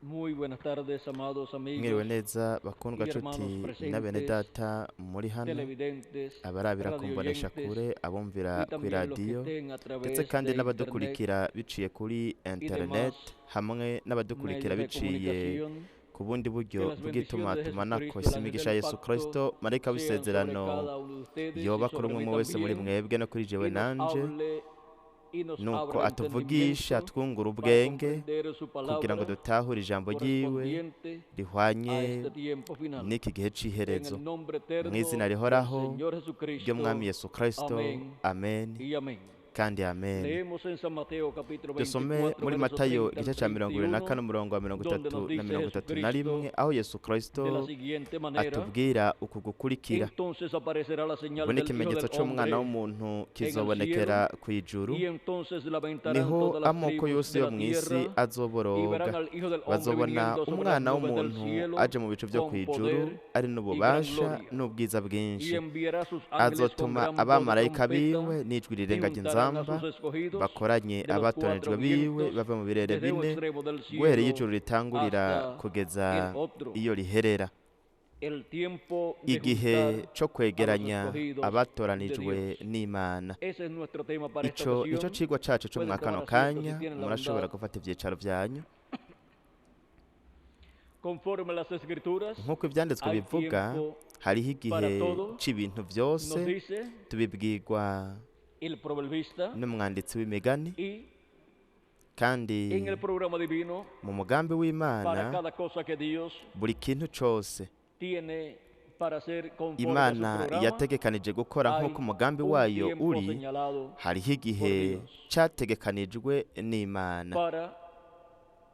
Muy buenas tardes, amados Mwiriwe amigos, neza bakundwa y nshuti hermanos na bene presentes, data muri hano, televidentes, abarabira ku radioyentes mboneshakure, abumvira y ku también los que iradiyo estén a ndetse través kandi de internet n'abadukurikira biciye kuri y internet demás hamwe n'abadukurikira medios de biciye comunicación. ku bundi Que buryo las bendiciones de bw'itumatumanako. Jesucristo, el ángel Imigisha del ya Yesu pacto, Kristo, marayika sean sobre w'isezerano, cada uno de ustedes y yoba kuri sobre umwe mí umwe wese muri también, mwebwe no kuri jewe y nos nanje, hable y nos nuko abra atuvugisha entendimiento twungura para ubwenge comprender su kugira ngo palabra dutahure ijambo ryiwe correspondiente a rihwanye este tiempo final. n'iki gihe En c'iherezo, el nombre mu izina eterno del rihoraho Señor ry'Umwami Jesucristo. Yesu Kristo. Amén Amen y amén. kandi amen. Leemos en San Mateo capítulo Dusome 24, muri versos Matayo 30 al igice ca 24 31, umurongo wa mirongo donde itatu nos na dice mirongo itatu na rimwe, Jesucristo aho Yesu Kristo de la siguiente manera: atubwira uku gukurikira: Entonces aparecerá la señal ubu del Hijo n'ikimenyetso del c'Umwana Hombre w'umuntu en el kizobonekera cielo, kw'ijuru, y entonces lamentarán niho todas las amoko tribus yose de yo la mw'isi tierra y verán azoboroga, al Hijo del Hombre bazobona viniendo sobre las Umwana nubes del w'umuntu cielo aje mu bicu vyo con kw'ijuru poder ari y gran n'ububasha gloria. n'ubwiza Y bwinshi. enviará sus ángeles con Azotuma gran voz de abamarayika trompeta biwe n'ijwi y rirenga juntarán a ry'inzamba, sus escogidos bakoranye de los abatoranijwe cuatro biwe vientos bave mu birere desde un bine, extremo del guhera iyo cielo ijuru ritangurira hasta kugeza el otro. iyo riherera. El tiempo de Igihe juntar co a los kwegeranya escogidos de abatoranijwe Dios. n'Imana. Ese es nuestro tema para esta Ico nico ocasión. cigwa cacu co Pueden mwa kano tomar asiento si kanya, tienen la murashobora bondad. gufata ivyicaro vyanyu. Conforme a las escrituras, Nk'uko ivyanditswe hay bivuga, tiempo hariho para igihe todo, c'ibintu nos vyose, dice tubibwirwa el proverbista, n'umwanditsi w'imigani, y kandi en el programa divino, mu mugambi para w'Imana, cada cosa que Dios buri kintu cose tiene para hacer conforme a su Imana programa, yategekanije gukora hay nk'uko umugambi un wayo tiempo uri, señalado hariho por igihe Dios categekanijwe n'Imana para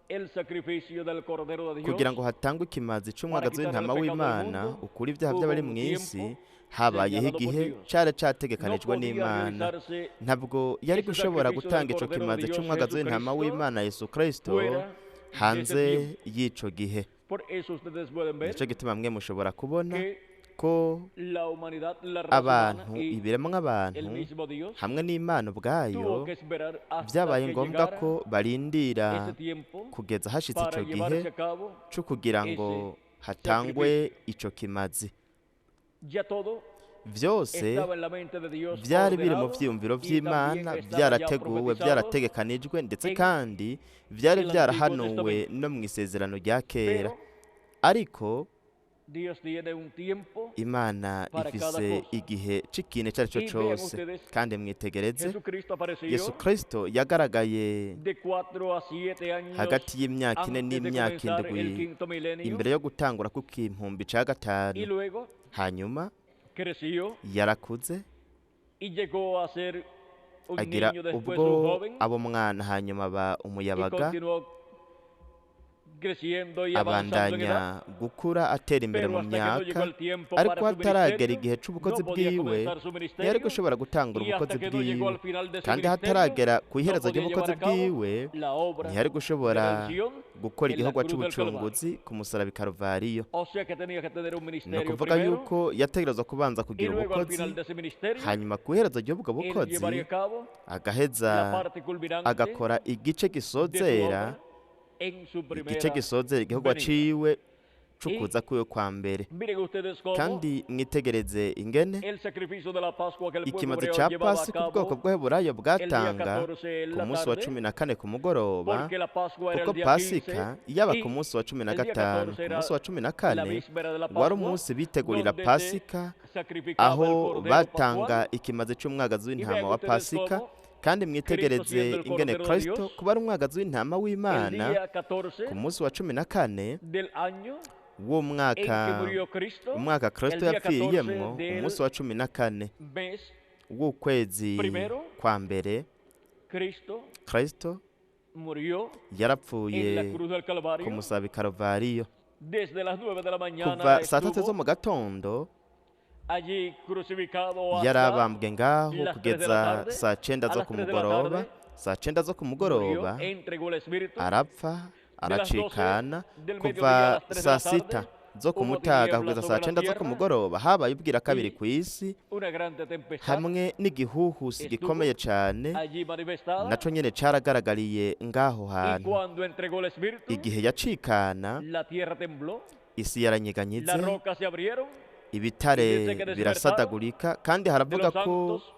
el sacrificio del Cordero de kugira Dios, ngo hatangwe ikimazi para c'umwagazi quitar el w'intama pecado del w'Imana mundo. ukura ibyaha Hubo by'abari un mw'isi. tiempo Habayeho señalado por igihe Dios. cari No categekanijwe podía n'Imana. realizarse Ntabwo yari ese gushobora sacrificio del gutanga ico Cordero de kimazi Dios c'umwagazi w'intama Jesucristo w'Imana Yesu Kristo fuera de ese hanze tiempo. y'ico gihe. Por eso ustedes pueden ver Nico gituma mwe mushobora kubona que ko la humanidad, la raza humana abantu, y ibiremwa el abantu mismo Dios hamwe n'Imana ubwayo, tuvo que esperar hasta vyabaye que ngombwa llegara ko barindira ese tiempo kugeza hashitse para ico gihe llevarse a cabo co kugira ngo ese hatangwe sacrificio. ico kimazi. Ya todo Vyose estaba en la mente de Dios vyari biri mu ordenado vyiyumviro y también vy'Imana, estaba ya vyarateguwe, profetizado vyarategekanijwe, ndetse en kandi vyari el Antiguo vyarahanuwe Testamento. no mw'isezerano rya kera. Pero Ariko Dios tiene un tiempo Imana para cada ifise cosa. igihe c'ikintu ico arico Y vean cose. ustedes, Kandi mwitegereze, Jesucristo Yesu apareció Kristo yagaragaye de 4 a 7 años hagati y'imyaka 4 antes de n'imyaka comenzar el 7 quinto milenio imbere yo gutangura kw'ikimpumbi ca y gatanu. luego Hanyuma creció yarakuze y llegó a ser un agira niño, después un ubwo joven, aba umwana, hanyuma aba y umuyabaga, continuó creciendo y avanzando en edad. abandanya gukura atera imbere Pero mu hasta que no llegó myaka, el tiempo ariko para su hataragera ministerio, igihe c'ubukozi no podía bwiwe comenzar su ntiyari ministerio, gushobora gutangura y hasta ubukozi que no llegó bwiwe, al final de su kandi ministerio, hataragera no kw'iherezo podía llevar ry'ubukozi a cabo bwiwe la obra ntiyari de gushobora redención gukora en la igikorwa cruz del Calvario. c'ubucunguzi ku musaraba i Karuvariyo. O sea que tenía que tener un Ni ministerio ukuvuga primero, yuko yategerezwa kubanza y kugira luego al ubukozi, final de ese ministerio, hanyuma kw'iherezo ry'ubwo él bukozi llevaría a cabo agaheza la parte culminante agakora igice de su gisozera obra en su igice primera gisozera igikorwa venida. ciwe Y c'ukuza kwiwe kwa mbere. miren ustedes cómo Kandi mwitegereze ingene el sacrificio de la Pascua que el pueblo ikimazi hebreo ca llevaba a Pasika ubwoko cabo bw'Abaheburayo el día bwatanga 14 en ku la munsi wa tarde, 14 ku mugoroba, porque la Pascua era kuko el día 15 Pasika yaba ku y munsi wa cumi na el día gatanu, 14 ku era munsi wa cumi na la kane víspera de la wari Pascua, umunsi bitegurira donde se Pasika, sacrificaba el aho cordero batanga pascual. ikimazi c'umwagazi Y w'intama vean wa ustedes Pasika. cómo Kandi Cristo mwitegereze siendo el ingene Cordero de Kristo Dios, kuba ari umwagazi w'intama el w'Imana, día ku 14 munsi wa 14 del año en que w'umwaka murió Cristo, umwaka el Kristo día 14 yapfiriyemwo, del umunsi wa 14 mes w'ukwezi primero, kwa mbere, Cristo Kristo murió en la yarapfuye cruz del ku Calvario. musaraba i Karuvariyo. Desde las 9 de la mañana Kuva saa 3 zo estuvo mu gatondo allí crucificado hasta yarabambwe ngaho las 3 de la kugeza tarde. saa 9 A zo las ku 3 de la mugoroba. tarde Saa 9 zo ku murió, mugoroba entregó el espíritu. arapfa, De las 12 aracikana. del mediodía a Kuva las 3 de saa la tarde 6 zo ku Hubo mutaga tinieblas kugeza saa sobre la cenda zo ku tierra mugoroba, habaye ubwira kabiri y ku isi una grande tempestad hamwe n'igihuhusi estuvo gikomeye cane, allí manifestada. naco nyene caragaragariye ngaho Y hantu. cuando entregó el Espíritu, Igihe yacikana, la tierra tembló, isi yaranyeganyitse, las rocas se abrieron ibitare y dice que despertaron birasadagurika, kandi de haravuga los ko santos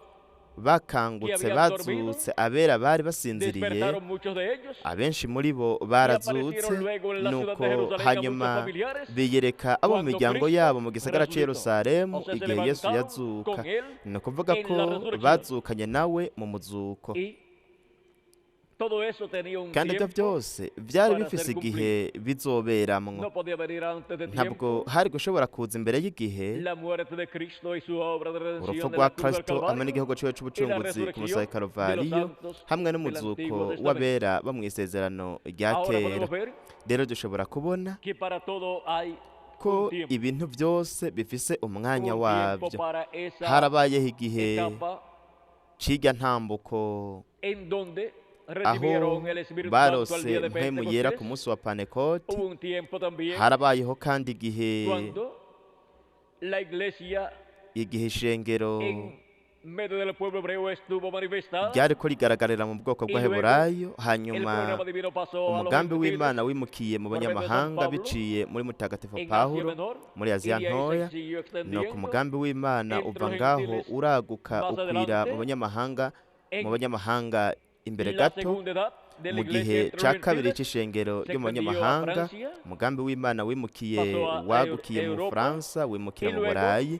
bakangutse que habían dormido, bazutse abera bari basinziriye, despertaron muchos de ellos abenshi muri bo y barazutse. aparecieron luego en la ciudad de Nuko Jerusalén a muchos hanyuma familiares biyereka abo mu cuando miryango Cristo yabo mu gisagara c'i resucitó. Yerusalemu O sea, se igihe Yesu levantaron yazuka. con él Ni ukuvuga en ko la resurrección. bazukanye nawe mu muzuko. Y todo eso tenía un Kandi ibyo tiempo byose byari para bifise ser igihe cumplido. bizoberamwo. No podía venir antes de Ntabwo tiempo hari gushobora kuza imbere y'igihe la muerte de Cristo y su obra de urupfu redención en rwa la cruz del Kristo hamwe Calvario n'igihugu ciwe y la c'ubucunguzi ku resurrección musozi de los Karuvariyo santos hamwe del n'umuzuko Antiguo Testamento. w'abera bo mw'isezerano rya Ahora kera. podemos ver Rero dushobora kubona que para todo hay ko un tiempo, ibintu byose bifise umwanya un tiempo wabyo. para esa Harabayeho igihe etapa c'irya ntambuko en donde aho recibieron el Espíritu Santo al barose día de mpwemu yera ku Pentecostés. munsi wa Pantekoti. Hubo un tiempo también Harabayeho kandi igihe cuando la iglesia igihe ishengero en medio del pueblo hebreo estuvo manifestada ryariko rigaragarira mu bwoko y luego bw'Abaheburayo, el hanyuma programa divino pasó a los umugambi gentiles w'Imana wimukiye mu por medio de San banyamahanga Pablo biciye muri Mutagatifu en Asia Pawulo Menor muri y Aziya de ahí se Ntoya. siguió Nuko extendiendo umugambi w'Imana entre uva los ngaho gentiles uraguka más ukwira mu adelante banyamahanga, mu en banyamahanga imbere la gato. segunda edad de la Mu iglesia gihe entre los ca kabiri gentiles c'ishengero se ryo mu extendió a banyamahanga, Francia, umugambi w'Imana wimukiye pasó a wagukiye mu Europa Bufaransa, wimukira y mu luego Burayi,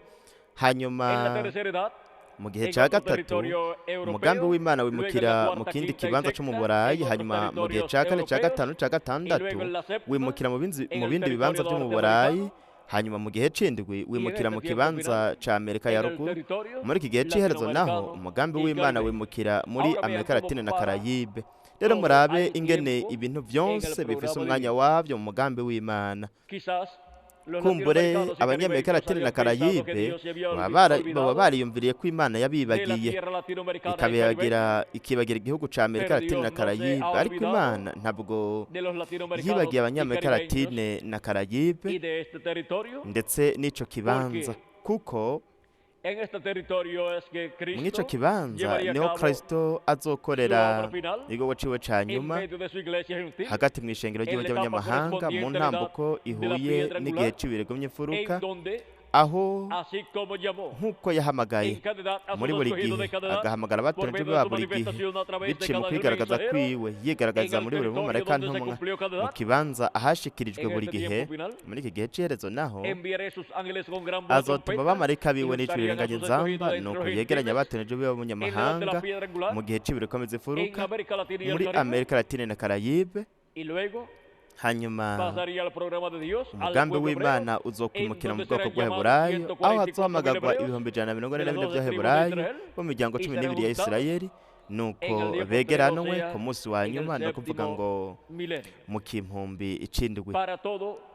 hanyuma en la tercera edad mu gihe en ca otro gatatu territorio umugambi europeo, w'Imana luego en la wimukira mu cuarta, kindi quinta y kibanza co mu sexta en Burayi, otros hanyuma mu gihe territorios ca kane, ca europeos gatanu, ca y gatandatu luego en la séptima wimukira mu en mu el bindi bibanza territorio vyo mu Burayi, norteamericano hanyuma mu gihe c'indwi y en wimukira este mu tiempo kibanza final ca Amerika ya en el ruguru. territorio Muri iki gihe c'iherezo naho latinoamericano umugambi y w'Imana caribeño. wimukira muri Ahora vean Amerika cómo Latine na para Karayibe. Rero todo murabe hay ingene tiempo ibintu en el vyonse bifise programa umwanya divino. wavyo mu mugambi w'Imana. Quizás los Kumbure latinoamericanos y abanyamerika caribeños Latine na habían pensado que Karayibe Dios se había baba olvidado bariyumviriye ko Imana de la yabibagiye, tierra latinoamericana y ikabibagira caribeña, ikibagira igihugu ca Amerika pero Latine Dios na no se Karayibe, ha ariko olvidado Imana ntabwo de los latinoamericanos yibagiye y abanyamerika caribeños Latine na Karayibe y de este territorio, ndetse n'ico kibanza, porque kuko en este territorio es que mw'ico Cristo kibanza llevaría a niho cabo Kristo su azokorera obra final igikorwa ciwe ca en nyuma medio de su iglesia gentil, hagati mw'ishengero en ryiwe la etapa ry'abanyamahanga, mu correspondiente a la edad ntambuko de la ihuye piedra n'igihe angular, c'ibirego my'imfuruka, en donde, aho así como llamó nk'uko yahamagaye en cada edad a muri sus buri escogidos gihe de cada edad, agahamagara por abatoranyijwe medio de ba su buri gihe manifestación a través de biciye mu cada ángel kwigaragaza mensajero, kwiwe, en yigaragaza el muri buri territorio mumarayika donde se ntumwa cumplió cada mu edad, kibanza ahashikirijwe en buri este gihe. tiempo final, Muri iki gihe c'iherezo naho enviaré sus ángeles con gran voz de azotuma trompeta abamarayika y biwe n'ijwi juntarían a rirenganya sus escogidos inzamba, de entre nuko los yegeranya gentiles abatoranyijwe en la edad de la b'abanyamahanga piedra angular, mu gihe c'ibirego en imfuruka América Latina y el muri Caribe, Amerika Latine na Karayibe, y luego hanyuma pasaría el programa de Dios al umugambi pueblo hebreo, w'Imana en uzokwimukira mu donde bwoko serán llamados bw'Abaheburayo, aho 144.000 hazohamagarwa hebreos 144,000 de las 12 tribus de by'Abaheburayo Israel bo mu miryango y cumi serán n'ibiri ya juntados Isirayeli, en el nuko día postrero, o begeranwe sea, ku munsi wa en el nyuma, no kuvuga séptimo ngo milenio. mu kimpumbi icindwi. Para todo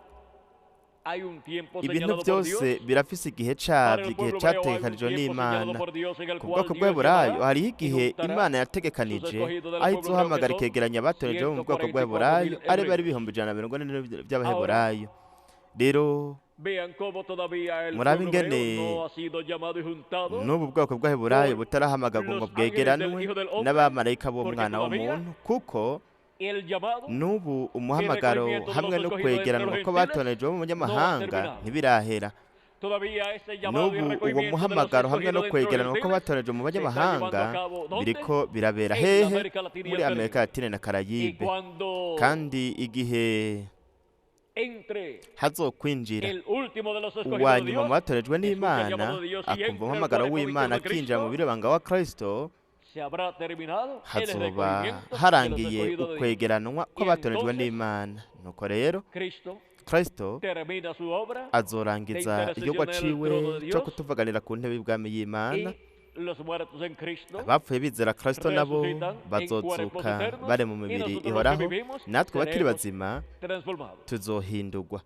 hay un tiempo Ibintu señalado por byose Dios. birafise igihe Para cabyo, el igihe pueblo hebreo hay un categekanijwe tiempo n'Imana. señalado por Dios en el Ku cual bwoko Dios bw'Abaheburayo llamará hariho y igihe juntará Imana sus yategekanije escogidos del aho pueblo hebreo que izohamagara son ikegeranya abatoranyijwe bo mu bwoko 144.000 bw'Abaheburayo, ari bari hebreos. 144,000 by'Abaheburayo. Rero Vean cómo todavía el murabe pueblo hebreo ingene no ha sido llamado y juntado n'ubu bwoko bw'Abaheburayo por butarahamagarwa ngo los ángeles del bwegeranwe Hijo del Hombre, n'abamarayika porque b'umwana todavía w'umuntu, kuko el llamado n'ubu y umuhamagaro recogimiento de hamwe los no escogidos entre kwegeranwa los gentiles kw'abatoranyijwe bo mu no ha banyamahanga terminado. ntibirahera. Todavía ese llamado y N'ubu uwo recogimiento de los muhamagaro hamwe no escogidos entre los kwegeranwa gentiles kw'abatoranyijwe mu se está llevando a banyamahanga cabo ¿dónde? biriko birabera En la hehe? América Latina y Muri el Amerika Caribe. Latine na Y Karayibe. cuando Kandi igihe entre hazokwinjira el último de los escogidos uwa de nyuma mu Dios, batorejwe escucha el n'Imana, llamado de Dios y akumva entra al umuhamagaro cuerpo w'Imana, visto de akinjira mu Cristo, birobanga wa Kristo, se habrá terminado el hazoba recogimiento de los harangiye escogidos de Dios. ukwegeranwa Y kw'abatorejwe entonces n'Imana. Nuko rero Cristo Kristo termina su obra de azorangiza igikorwa intercesión en el ciwe trono de co Dios kutuvuganira ku ntebe y'ubwami y'Imana. y los muertos en Cristo Abapfuye bizera Kristo nabo resucitan en cuerpos bazozuka eternos bari mu y mibiri nosotros los que ihoraho, vivimos natwe bakiri seremos bazima transformados. tuzohindurwa.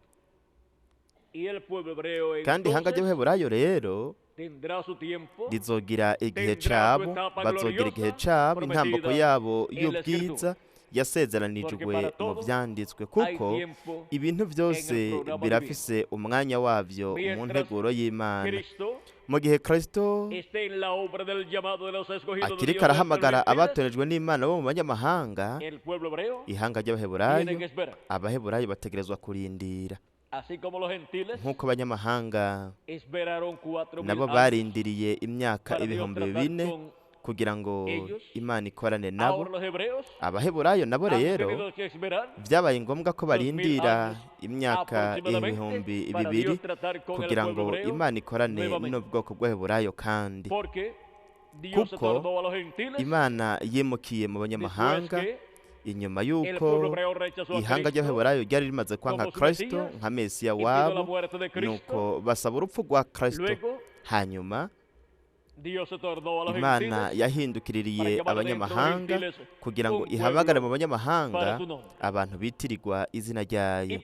Y el pueblo hebreo Kandi ihanga entonces ry'Abaheburayo rero tendrá su tiempo, rizogira igihe tendrá su cabo, etapa bazogira igihe gloriosa cabo, intambuko prometida yabo en la y'ubwiza escritura. Yasezeranijwe mu byanditswe, kuko ibintu byose birafise umwanya wabyo mu nteguro y'Imana. Mu gihe Kristo akiriko arahamagara abatorejwe n'Imana bo mu banyamahanga, ihanga ry'Abaheburayo, Abaheburayo bategerezwa kurindira nk'uko abanyamahanga nabo barindiriye imyaka 4000 kugira ngo Imana ikorane nabo. Abaheburayo nabo rero byabaye ngombwa ko barindira imyaka 2000 kugira ngo Imana ikorane n'ubwoko bw'Abaheburayo, kandi kuko Imana yimukiye mu banyamahanga inyuma y'uko ihanga ry'Abaheburayo ryari rimaze kwanka Kristo nka Mesiya wabo, nuko basaba urupfu rwa Kristo. Hanyuma Imana yahindukiririye abanyamahanga kugira ngo ihamagare mu banyamahanga abantu bitirirwa izina ryayo.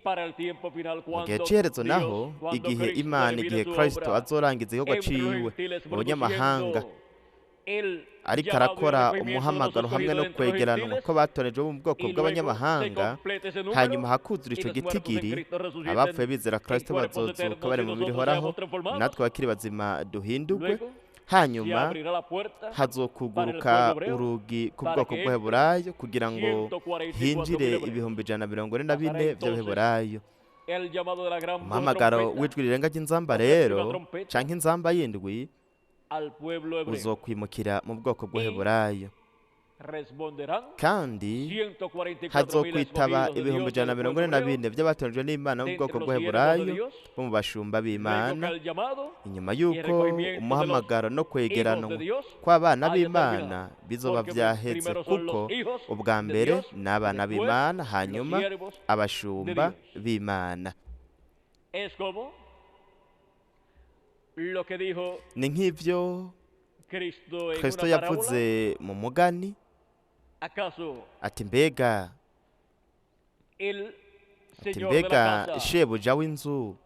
Mu gihe c'iherezo naho, igihe Imana, igihe Kristo azorangiza igikorwa ciwe mu banyamahanga, ariko arakora umuhamagaro hamwe no kwegeranwa ko batorejwe mu bwoko bw'abanyamahanga, hanyuma hakuzura ico gitigiri, abapfuye bizera Kristo bazozuka bari mu mubiri uhoraho, natwe abakiri bazima duhindurwe. Hanyuma hazokuguruka urugi ku bwoko bw'Abaheburayo kugira ngo hinjire 144,000 by'Abaheburayo. Umuhamagaro w'ijwi rirenga ry'inzamba rero, canke inzamba y'indwi, uzokwimukira mu bwoko bw'Abaheburayo, kandi hazokwitaba 144,000 by'abatorejwe n'Imana mu bwoko bw'Abaheburayo bo mu bashumba b'Imana, inyuma y'uko umuhamagaro no kwegeranwa kw'abana b'Imana bizoba vyaheze, kuko ubwa mbere ni abana b'Imana, hanyuma abashumba b'Imana. Ni nk'ivyo Kristo yavuze mu mugani ati mbega shebuja w'inzu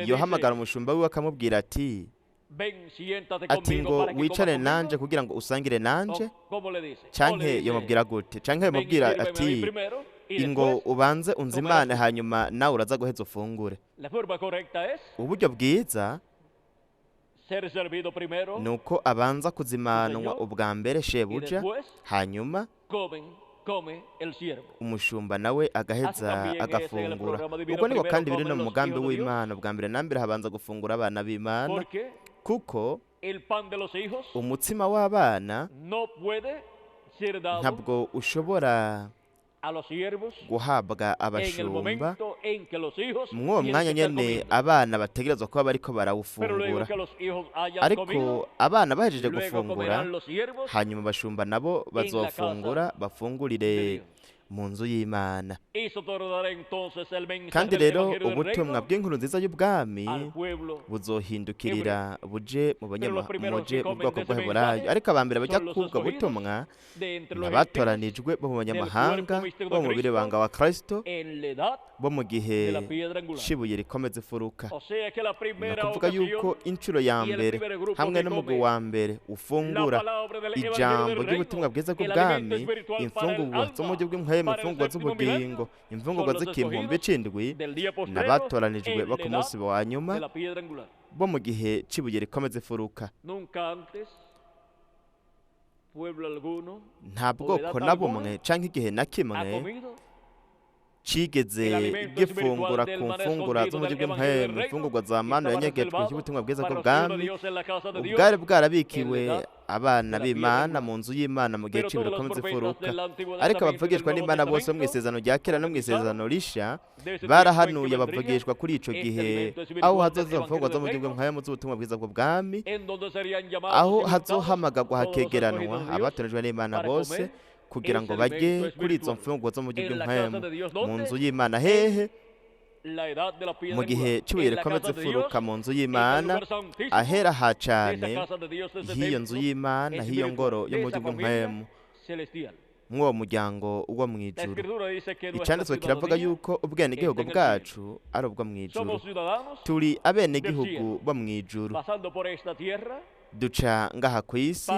yohamagara umushumba wiwe akamubwira ati ngo wicare nanje kugira ngo usangire nanje, canke yomubwira gute? Canke yomubwira ati ingo ubanze unzimane, hanyuma nawe uraza guheza ufungure. Uburyo bwiza nuko abanza kuzimanwa ubwa mbere shebuja, hanyuma umushumba nawe agaheza agafungura. Ubwo niko kandi biri no mu mugambi w'Imana, ubwa mbere na mbere habanza gufungura abana b'Imana, kuko umutsima w'abana ntabwo ushobora guhabwa abashumba mw'uwo mwanya nyene abana bategerezwa kuba bariko barawufungura. Ariko abana bahejeje gufungura, hanyuma abashumba nabo bazofungura, bafungurire mu nzu y'Imana. Kandi rero ubutumwa bw'inkuru nziza y'ubwami buzohindukirira buje mu bwoko bw'Abaheburayo. Ariko abambere bajya kubwo butumwa n'abatoranijwe bo mu banyamahanga, bo mu mubiri banga wa Kristo, bo mu gihe cibuye rikomeza ifuruka. Ni ukuvuga yuko inshuro ya mbere hamwe n'umugwi wa mbere ufungura ijambo ry'ubutumwa bwiza bw'ubwami, imfungurwa zo mu buryo bw'impwemu, imfungurwa z'ubugingo, imfungurwa z'ikimpumbi c'indwi, n'abatoranijwe bo ku munsi wa nyuma bo mu gihe cibuye rikomeza ifuruka. Nta bwoko na bumwe canke igihe na kimwe cigeze gifungura ku mfungura zo mu buryo bw'impwemu, imfungurwa za manu yanyegejwe y'ubutumwa bwiza bw'ubwami ubwari bwarabikiwe abana b'Imana mu nzu y'Imana mu gihe c'ibihe rikomeza ifuruka. Ariko abavugishwa n'Imana bose bo mw'isezerano rya kera no mw'isezerano risha barahanuye bavugishwa kuri ico gihe aho hazoza imfungurwa zo mu buryo bw'impwemu z'ubutumwa bwiza bw'ubwami, aho hazohamagarwa hakegeranwa abatorejwe n'Imana bose kugira ngo bajye kuri izo mfungurwa zo mu buryo bw'impwemu mu nzu y'Imana. Hehe? Mu gihe c'ibuye rikomeza ifuruka, mu nzu y'Imana, ahera ha cane h'iyo nzu y'Imana, h'iyo ngoro yo mu buryo bw'impwemu, mw'uwo muryango wo mw'ijuru. Icanditswe kiravuga yuko ubwenegihugu bwacu ari ubwo mw'ijuru. Turi abenegihugu bo mw'ijuru, duca ngaha kw'isi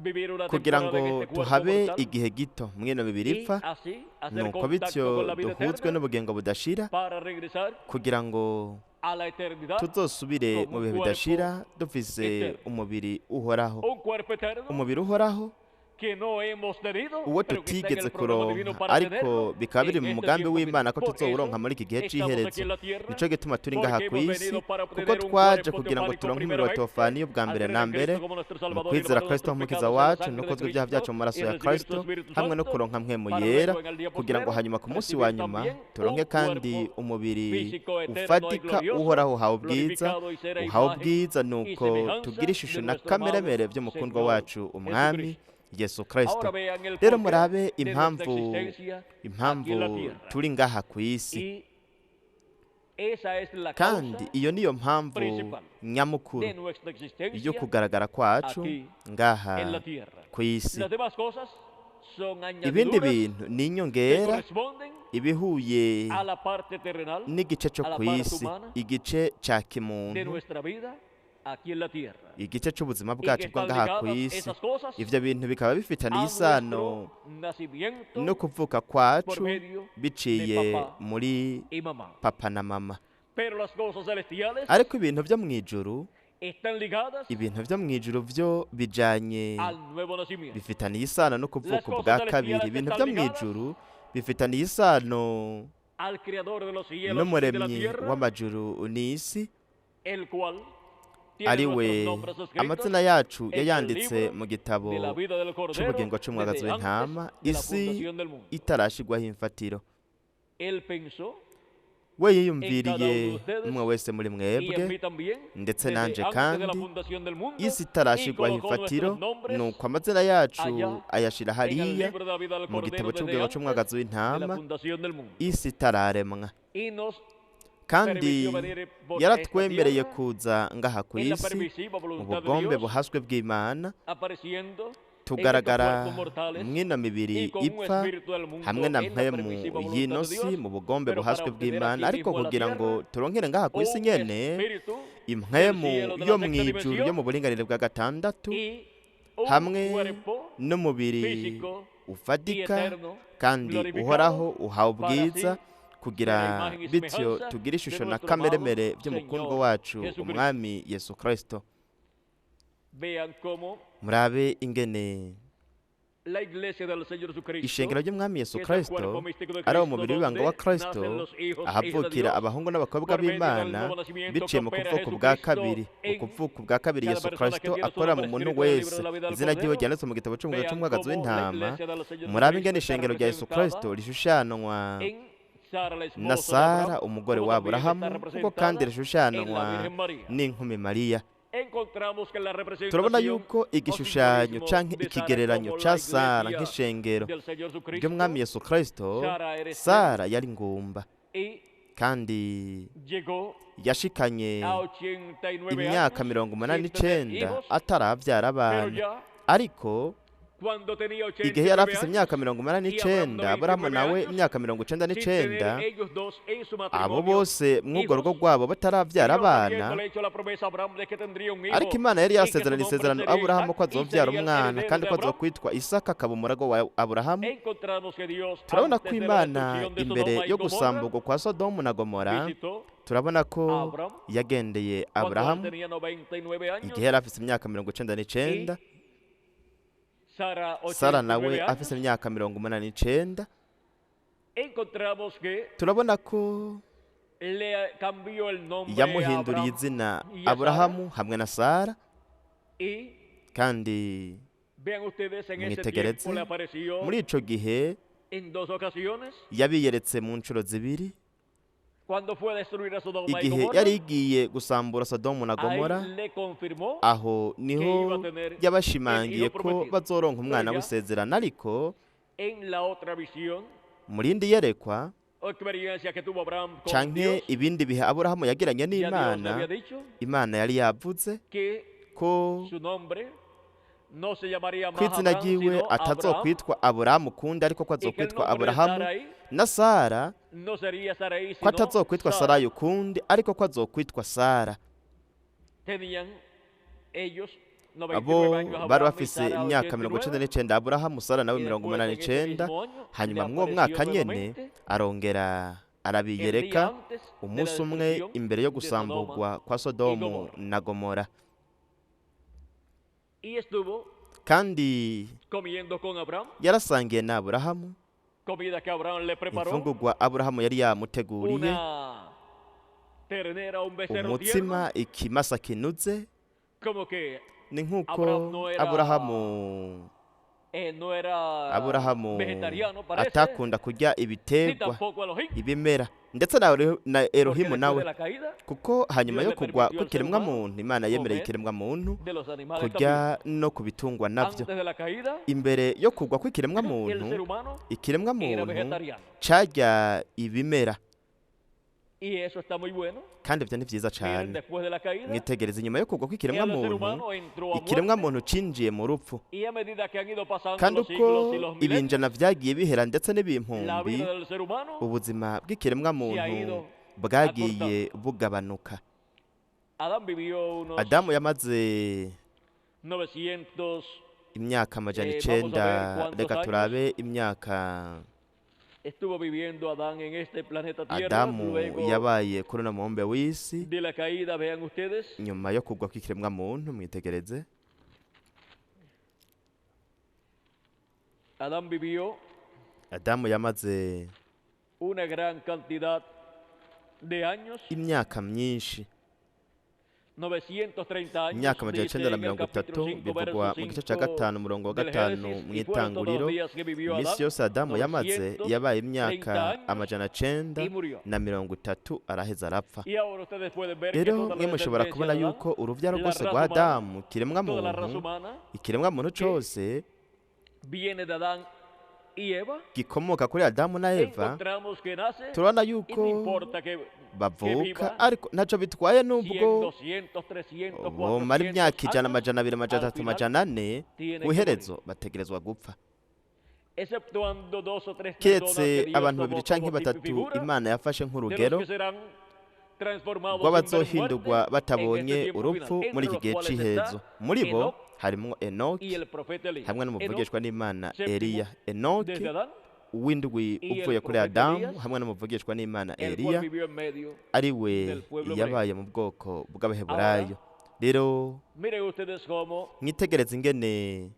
vivir una kugira temporada en ngo este cuerpo tuhabe mortal igihe gito mwino mibiri y ipfa, así hacer nuko contacto bityo con la vida duhuzwe eterna n'ubugingo budashira para regresar kugira ngo a la eternidad tuzosubire con mu un bihe cuerpo bidashira dufise eterno. umubiri uhoraho, Un cuerpo eterno umubiri uhoraho que no hemos tenido, uwo pero que está en tutigeze el programa divino kuronka para ariko tenerlo bikaba biri en mu este mugambi tiempo w'Imana final. ko Por tuzowuronka eso muri iki gihe estamos aquí c'iherezo. en la tierra, Nico gituma turi ngaha porque ku hemos isi, venido para kuko obtener un twaje cuerpo kugira ngo teofánico turonke umubiri wa primeramente, teofaniya ubwa al mbere creer na en mbere, Cristo como nuestro mu Salvador y kwizera lavar Kristo nuestros nk'umukiza pecados en la wacu sangre no de kozwa ibyaha Cristo byacu mu maraso y ya recibir su Kristo, Espíritu hamwe no Santo, kuronka mpwemu para yera, luego en el día kugira ngo postrero hanyuma ku munsi wa recibir nyuma también turonke un kandi cuerpo umubiri físico eterno y ufatika glorioso, uhoraho uhawe ubwiza, glorificado y será uhawe imagen ubwiza, y nuko semejanza tugira de ishusho na nuestro amado kameremere by'umukundwa Señor wacu umwami Jesucristo. Yesu Kristo. Ahora vean el Rero porqué murabe de nuestra impamvu existencia aquí impamvu en la tierra. turi ngaha ku isi, Y esa es la kandi causa iyo niyo mpamvu principal nyamukuru de nuestra yo existencia kugaragara kwacu aquí ngaha en la tierra. ku isi. Las demás cosas son Ibindi añadiduras bintu ni que inyongera corresponden ibihuye a la parte terrenal n'igice cyo a la ku parte isi, humana igice ca de kimuntu, nuestra vida aquí en la tierra. igice c'ubuzima Y que bwacu bwo están ngaha ku ligadas isi. esas cosas Ivyo bintu bikaba bifitaniye a isano nuestro nacimiento no kuvuka por kwacu medio de biciye papá muri y mamá. papa na mama. Pero las cosas celestiales Ariko ibintu vyo mw'ijuru, están ligadas ibintu vyo mw'ijuru vyo bijanye al nuevo nacimiento. bifitaniye isano no Las kuvuka cosas ubwa kabiri. celestiales Ibintu están vyo ligadas mw'ijuru bifitaniye isano al creador de los cielos y de la n'umuremyi tierra, w'amajuru n'isi, el cual tiene ari we nuestros nombres escritos amazina yacu en el yayanditse libro mu gitabo de la vida del Cordero c'ubugingo c'umwagazi desde antes w'intama de la isi fundación del mundo. itarashigwaho imfatiro. Él pensó We en cada yiyumviriye uno de ustedes umwe wese muri y en mwebwe mí también ndetse desde nanje antes de la kandi fundación del mundo isi y itarashigwaho colocó imfatiro, nuestros nombres nuko amazina yacu allá ayashira en el hariya libro de la vida del mu gitabo Cordero desde c'ubugingo antes c'umwagazi de la w'intama fundación del mundo. isi itararemwa. Y nos Kandi permitió venir por esta yaratwemereye tierra kuza ngaha ku en la isi permisiva mu voluntad de bugombe Dios, buhaswe bw'Imana, apareciendo en estos tugaragara cuerpos mortales mw'ino mibiri y con un ipfa espíritu del mundo hamwe na en la mpwemu permisiva voluntad y'ino de si Dios, mu bugombe pero para buhaswe obtener bw'Imana, aquí ariko mismo en la kugira ngo tierra turonkere ngaha ku isi un nyene espíritu del impwemu cielo de yo la sexta mw'ijuru yo dimensión mu buringanire bwa gatandatu y un hamwe cuerpo n'umubiri físico y ufatika eterno kandi glorificado uhoraho uhawe para ubwiza así kugira ser la imagen y bityo semejanza tugire de ishusho na nuestro amado kameremere by'umukundwa Señor wacu Jesucristo. umwami Yesu Kristo. Vean cómo Murabe ingene la iglesia del Señor Jesucristo, ishengero ry'umwami Yesu que es el Kristo cuerpo místico de ari Cristo, umubiri w'ibanga wa donde Kristo, nacen los hijos e hijas de ahavukira Dios abahungu n'abakobwa por medio del b'Imana nuevo nacimiento que biciye mu opera kuvuka ubwa Jesucristo kabiri. en Ukuvuka ubwa kabiri cada Yesu persona que Kristo tiene su akora mu nombre muntu escrito en el libro wese de la vida del izina ryiwe Cordero. ryanditswe mu gitabo c'umugazo Vean c'umwagazi cómo la w'intama. iglesia del Señor Murabe Jesucristo ingene está ishengero rya Yesu representada Kristo rishushanwa en Sara, la na esposa de Sara Abraham, umugore como wa también está Aburahamu, kuko kandi representada en la rishushanwa Virgen María. n'inkumi Mariya. Encontramos que la Turabona representación yuko o igishushanyo simbolismo canke de Sara ikigereranyo como ca la Sara iglesia nk'ishengero del Señor Jesucristo, ry'umwami Yesu Kristo, Sara era estéril Sara yari ingumba y kandi llegó yashikanye a 89 imyaka años 89 sin tener hijos, ataravyara pero abana, ya ariko cuando tenía igihe yari 89 afise años imyaka y Abraham 89, Aburahamu 99 nawe años, imyaka sin 99, tener ellos dos en su abo matrimonio bose mw'urwo rugo hijos, rwabo bataravyara Dios abana, habiéndole hecho la promesa a Abraham de que tendría un ariko hijo Imana yari y que su yasezeranye nombre isezerano sería Aburahamu Isaac ko y azovyara sería el umwana heredero kandi de ko Abraham, azokwitwa Isaka akaba umurago wa Aburahamu. encontramos que Dios Turabona ko antes de la Imana destrucción de imbere Sodoma y yo Gomorra gusamburwa kwa Sodomu na Gomora, visitó turabona a ko Abraham yagendeye cuando él Aburahamu tenía 99 años igihe yari afise imyaka 99, y Sara Sara nawe 89 afise años. imyaka 89. Encontramos que Turabona ko le cambió el nombre a yamuhinduriye Abraham izina y a Sara Aburahamu hamwe na Sara, y kandi vean ustedes en ese tiempo mwitegereze le apareció muri ico gihe en dos ocasiones yabiyeretse mu ncuro zibiri. cuando fue a destruir a Sodoma y Igihe Gomorra, yari igiye gusambura Sodomu na ahí Gomora, le confirmó aho que iba niho a tener el yabashimangiye hijo ko prometido. bazoronka Pero umwana ya w'isezerano, ariko en la otra visión mu rindi yerekwa o experiencia que tuvo Abraham con canke Dios, ibindi bihe Aburahamu yagiranye ya Dios le n'Imana, había dicho Imana yari yavuze que ko su nombre no se llamaría ko más izina Abraham, ryiwe sino Abraham, atazokwitwa Aburahamu ukundi, ariko ko y que el azokwitwa nombre de Aburahamu, Sarai na Sara no sería Sarai, ko sino atazokwitwa Sara. Sarayi ukundi, ariko ko azokwitwa Sara. Tenían ellos Abo 99 años bari Abraham y bafise Sara imyaka mirongo icenda 89. n'icenda, Aburahamu, Sara nawe Y mirongo después umunani en ese n'icenda. mismo año le Hanyuma mw'uwo apareció mwaka nyene nuevamente arongera el día arabiyereka antes de la umunsi umwe destrucción imbere yo de Sodoma gusamburwa kwa y Sodomu Gomorra. na Gomora. Y estuvo Kandi comiendo con Abraham, yarasangiye na Aburahamu comida que Abraham le preparó, imfungurwa Aburahamu yari yamuteguriye, una ternera, un becerro tierno, umutsima, ikimasa kinuze. como que Ni nk'uko Abraham no era Aburahamu no era Aburahamu vegetariano, parece, atakunda kurya ni ibiterwa, tampoco Elohim, ibimera, ndetse na porque Elohimu después nawe, de la caída kuko hanyuma Dios yo le kugwa permitió al ser kw'ikiremwa humano muntu, Imana yemereye comer ikiremwa muntu de los animales también. kurya no ku bitungwa navyo. Antes de la caída, Imbere yo kugwa kw'ikiremwa el muntu, ser humano ikiremwa era muntu vegetariano. carya ibimera, Y eso está muy bueno. kandi ivyo ni vyiza Miren, cane. después de la caída, Mwitegereze, inyuma yo kugwa kw'ikiremwa el ser muntu, humano entró a ikiremwa muerte muntu cinjiye mu rupfu. y a medida que han ido pasando Kandi los uko siglos y los milenios, ibinjana vyagiye bihera ndetse la n'ibimpumbi, vida del ser humano ubuzima bw'ikiremwa se ha muntu ido bwagiye acortando. bugabanuka. Adán vivió unos Adamu yamaze 900, imyaka amajana vamos a ver icenda, cuántos reka años turabe imyaka estuvo viviendo Adán en este planeta Tierra Adamu luego yabaye kuri uno mubumbe w'isi de la caída, vean ustedes. nyuma yo kugwa kw'ikiremwa muntu. Mwitegereze, Adán vivió Adamu yamaze una gran cantidad de años, imyaka myinshi, 930 años, imyaka amajana dice icenda na en el mirongo capítulo itatu, 5, bivugwa verso mu gice ca 5 gatanu umurongo wa del gatanu Génesis, y fueron todos los mw'itanguriro. días que vivió Iminsi Adán, yose Adamu yamaze yabaye imyaka 930 años amajana cenda y murió. na mirongo itatu, araheza arapfa. Y ahora ustedes pueden ver que Rero toda la mwe mushobora descendencia kubona de Adán, yuko uruvyaro la rwose raza rwa humana, Adamu, ikiremwa toda la raza muntu, humana ikiremwa muntu que cose viene de Adán y Eva, gikomoka kuri Adamu na Eva, encontramos que nace turabona y no yuko importa que bavuka, viva ariko ntaco bitwaye 100, nubwo 200, 300, bomara 400 imyaka ijana, años, amajana abiri, amajana al atatu, final amajana ane, tienen que morir. kw'iherezo bategerezwa gupfa, Exceptuando dos o tres personas kiretse que Dios abantu tomó babiri canke como tipo y batatu figura Imana yafashe de los nk'urugero que serán transformados sin ver muerte rw'abazohindurwa en este batabonye tiempo urupfu final, muri entre iki los gihe cuales c'iherezo. está Muri bo Enoc harimwo y Enoki el profeta Elías. hamwe Enoc, n'umuvugishwa n'Imana séptimo Eliya. Enoki desde Adán, w'indwi y el uvuye kuri profeta Adamu Elías, hamwe n'umuvugishwa n'Imana el cual Eliya, vivió en medio ari we del pueblo hebreo. yabaye mu bwoko bw'Abaheburayo. Rero Miren ustedes cómo mwitegereze ingene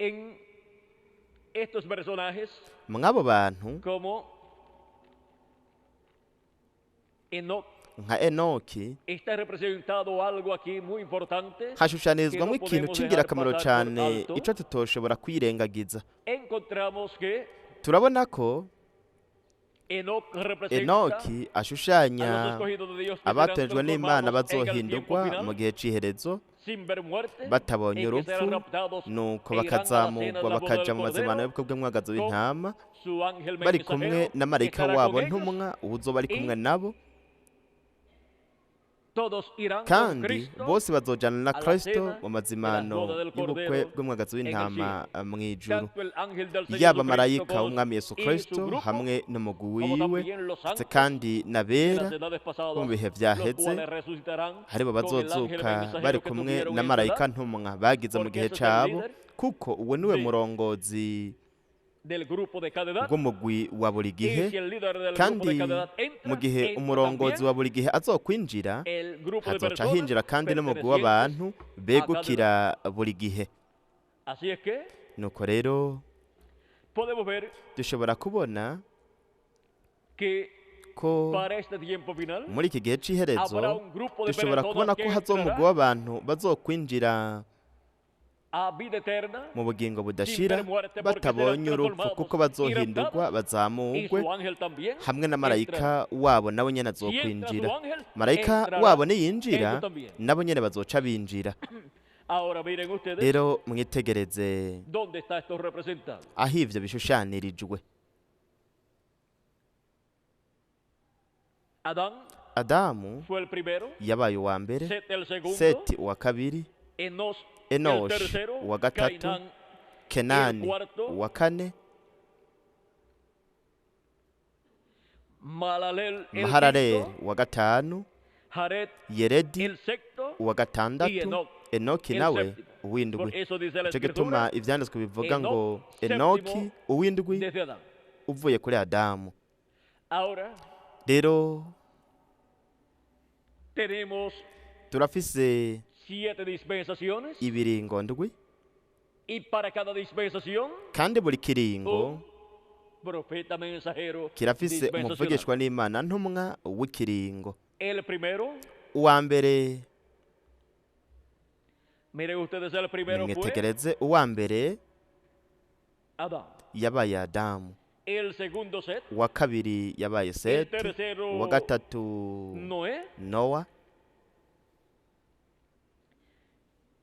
en estos personajes, mw'abo bantu como Enoc, nka Enoki, está representado algo aquí muy importante hashushanyirizwamo que no ikintu podemos dejar c'ingirakamaro pasar por cane, alto. ico tutoshobora kwirengagiza. Encontramos que Turabona ko Enoc representa Enoki a los ashushanya escogidos de Dios que serán abatojwe n'Imana transformados en el tiempo bazohindurwa final mu gihe c'iherezo sin ver muerte, batabonye en que serán urupfu, raptados nuko e irán a la cena de bakazamurwa la boda del bakaja mu mazimano Cordero y'ubukwe bw'umwagazi con w'intama su ángel bari kumwe mensajero na que marayika estará wabo con ellos ntumwa uwuzoba ari kumwe y nabo, todos irán con kandi Cristo bose bazojana na a la Kristo cena mu de las mazimano bodas del y'ubukwe Cordero bw'umwagazi en el w'intama cielo. mw'ijuru. Tanto el ángel del Señor Yaba Jesucristo marayika con w'umwami Yesu y su Kristo grupo, hamwe n'umugwi como wiwe, también los ndetse santos kandi de n'abera las edades bo mu pasadas, bihe los vyaheze, cuales resucitarán haribo con el ángel bazozuka mensajero bari que kumwe tuvieron na en su marayika edad, ntumwa bagize mu porque gihe ese es el cabo, líder kuko uwo niwe de- murongozi del grupo de cada edad. bw'umugwi wa buri Y gihe. si el líder del grupo de Kandi cada edad mu entra, gihe entra umurongozi también wa buri gihe azokwinjira, el grupo de hazoca personas hinjira kandi n'umugwi pertenecientes w'abantu a cada edad. begukira buri gihe. Así es que Nuko rero podemos ver dushobora kubona que ko para este tiempo final muri iki gihe c'iherezo habrá un grupo de dushobora kubona personas ko que hazoba umugwi entrará w'abantu bazokwinjira a vida eterna mu bugingo sin budashira ver muerte, porque serán batabonye urupfu, kuko transformados y bazohindurwa raptados, y bazamurwe su ángel también hamwe na entrará. marayika wabo nawe nyene Si entra azokwinjira. su ángel, Marayika entrará wabo niyinjira ellos también. nabo nyene bazoca binjira. Ahora miren ustedes Rero mwitegereze dónde está esto representado. aho ivyo bishushanirijwe. Adán Adamu fue el primero, yabaye uwa mbere, Set el segundo, Seti uwa kabiri, Enos el Enoshi tercero, uwa gatatu, Cainán el Kenani cuarto, uwa kane, Malalel el Mahalaleli quinto, uwa gatanu, Jared Yeredi el sexto uwa y gatandatu Enoc Enoki el nawe séptimo. Por uw'indwi. eso dice la Nicyo gituma Escritura ivyanditswe bivuga Enoc ngo séptimo Enoki uw'indwi desde Adán. uvuye kuri Adamu. Ahora Rero tenemos turafise 7 dispensaciones ibiringo ndwi, y para cada dispensación kandi buri kiringo un profeta mensajero kirafise dispensacional. umuvugishwa n'Imana ntumwa w'ikiringo. El primero, Uwa mbere, miren ustedes, el primero fue nimwitegereze, uwa mbere Adán. yabaye Adamu, El segundo Set, uwa kabiri yabaye el Seti, tercero uwa gatatu Noé, Nowa.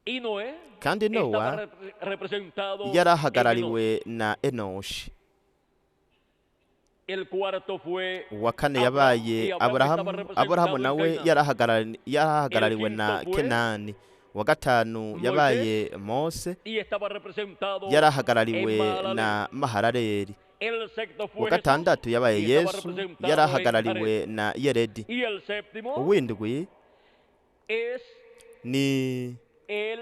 y Noé Kandi estaba Nowa representado en Enoch. yarahagarariwe na Enoshi. El cuarto fue Uwa kane Abraham, yabaye y Abraham estaba Aburahamu. representado Aburahamu en nawe Cainán. yarahagarariwe El na quinto fue Kenani. Uwa gatanu Moisés, yabaye Mose, y estaba representado en yarahagarariwe Mahalalel. na Mahalaleli. El sexto Uwa fue Jesús, gatandatu yabaye y estaba Yesu, representado en yarahagarariwe Jared. na Yeredi. Y el séptimo Uwindwi es ni el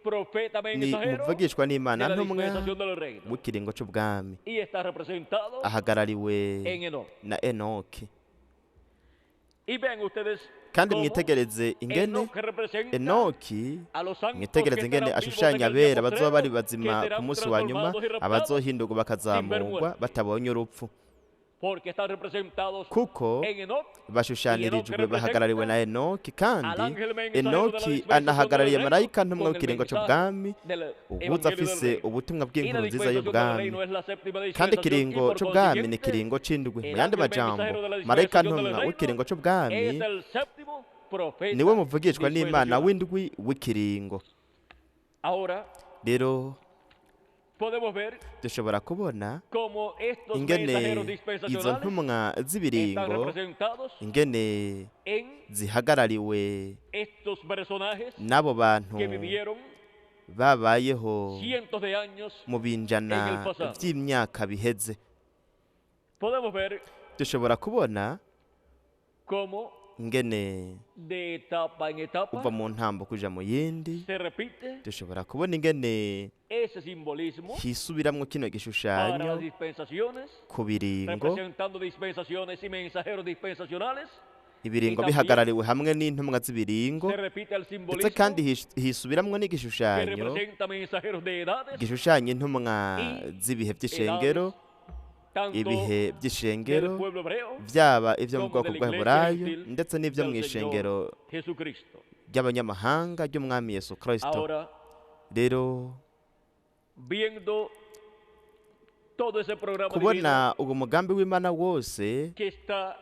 profeta ni mensajero umuvugishwa de n'Imana la ntumwa dispensación del reino w'ikiringo c'ubwami, y está representado ahagarariwe en Enoch. na Enoki. Y vean ustedes Kandi cómo mwitegereze ingene Enoch representa Enoki, a los santos que mwitegereze ingene estarán vivos en ashushanya el día abera bazoba bari postrero, que bazima ku serán munsi wa nyuma, transformados y raptados abazohindurwa sin ver bakazamurwa muerte, batabonye urupfu, porque están representados kuko en Enoch, y Enoch bashushanirijwe bahagarariwe representa na Enoki. al Kandi ángel mensajero de la Enoki dispensación del anahagarariye reino marayika ntumwa con el w'ikiringo mensaje c'ubwami, del ubuza evangelio del afise reino. ubutumwa Y la bw'inkuru nziza dispensación del y'ubwami. reino es la séptima Kandi dispensación y ikiringo por c'ubwami ni consiguiente ikiringo c'indwi. Mu el yandi ángel majambo, mensajero de la marayika dispensación del ntumwa reino w'ikiringo c'ubwami es el séptimo profeta niwe muvugishwa n'Imana dispensacional. w'indwi w'ikiringo. Ahora Rero podemos ver dushobora kubona cómo estos ingene mensajeros izo dispensacionales ntumwa están z'ibiringo representados ingene en zihagarariwe estos personajes n'abo bantu que vivieron babayeho cientos de años mu en el binjana pasado. vy'imyaka biheze. Podemos ver Dushobora kubona cómo ingene de etapa en uva etapa mu ntambo kuja mu yindi, se repite dushobora kubona ingene ese simbolismo hisubiramwo kino para gishushanyo las dispensaciones, ku biringo, representando dispensaciones y mensajeros dispensacionales, y ibiringo también bihagarariwe hamwe n'intumwa z'ibiringo, se repite el ndetse simbolismo kandi hisubiramwo que n'igishushanyo representa mensajeros de edades gishushanya intumwa y z'ibihe vy'ishengero, edades tanto ibihe del vy'ishengero pueblo hebreo vyaba ivyo mu como bwoko de la iglesia bw'Abaheburayo gentil ndetse n'ivyo del Señor mw'ishengero Jesucristo. ry'abanyamahanga ry'umwami Yesu Kristo. Ahora, Rero viendo todo ese programa divino kubona uwo mugambi w'Imana wose, que está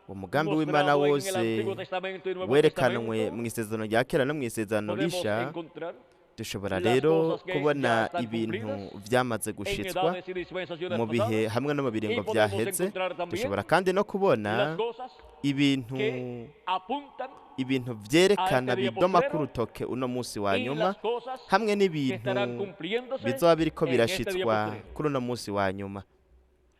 uwo mugambi w'Imana mostrado en el wose Antiguo Testamento y Nuevo werekanwe Testamento, mu isezerano rya kera no mu isezerano podemos risha, encontrar dushobora las rero cosas que ya kubona están ibintu cumplidas vyamaze en gushitswa edades y dispensaciones mu bihe pasadas hamwe no mu y biringo podemos vyaheze. encontrar también Dushobora kandi no kubona las cosas ibintu que apuntan ibintu a vyerekana este día bidoma ku postrero rutoke uno munsi wa y nyuma, las cosas hamwe que n'ibintu estarán cumpliéndose bizoba biriko en este día birashitswa postrero. kuri uno munsi wa nyuma.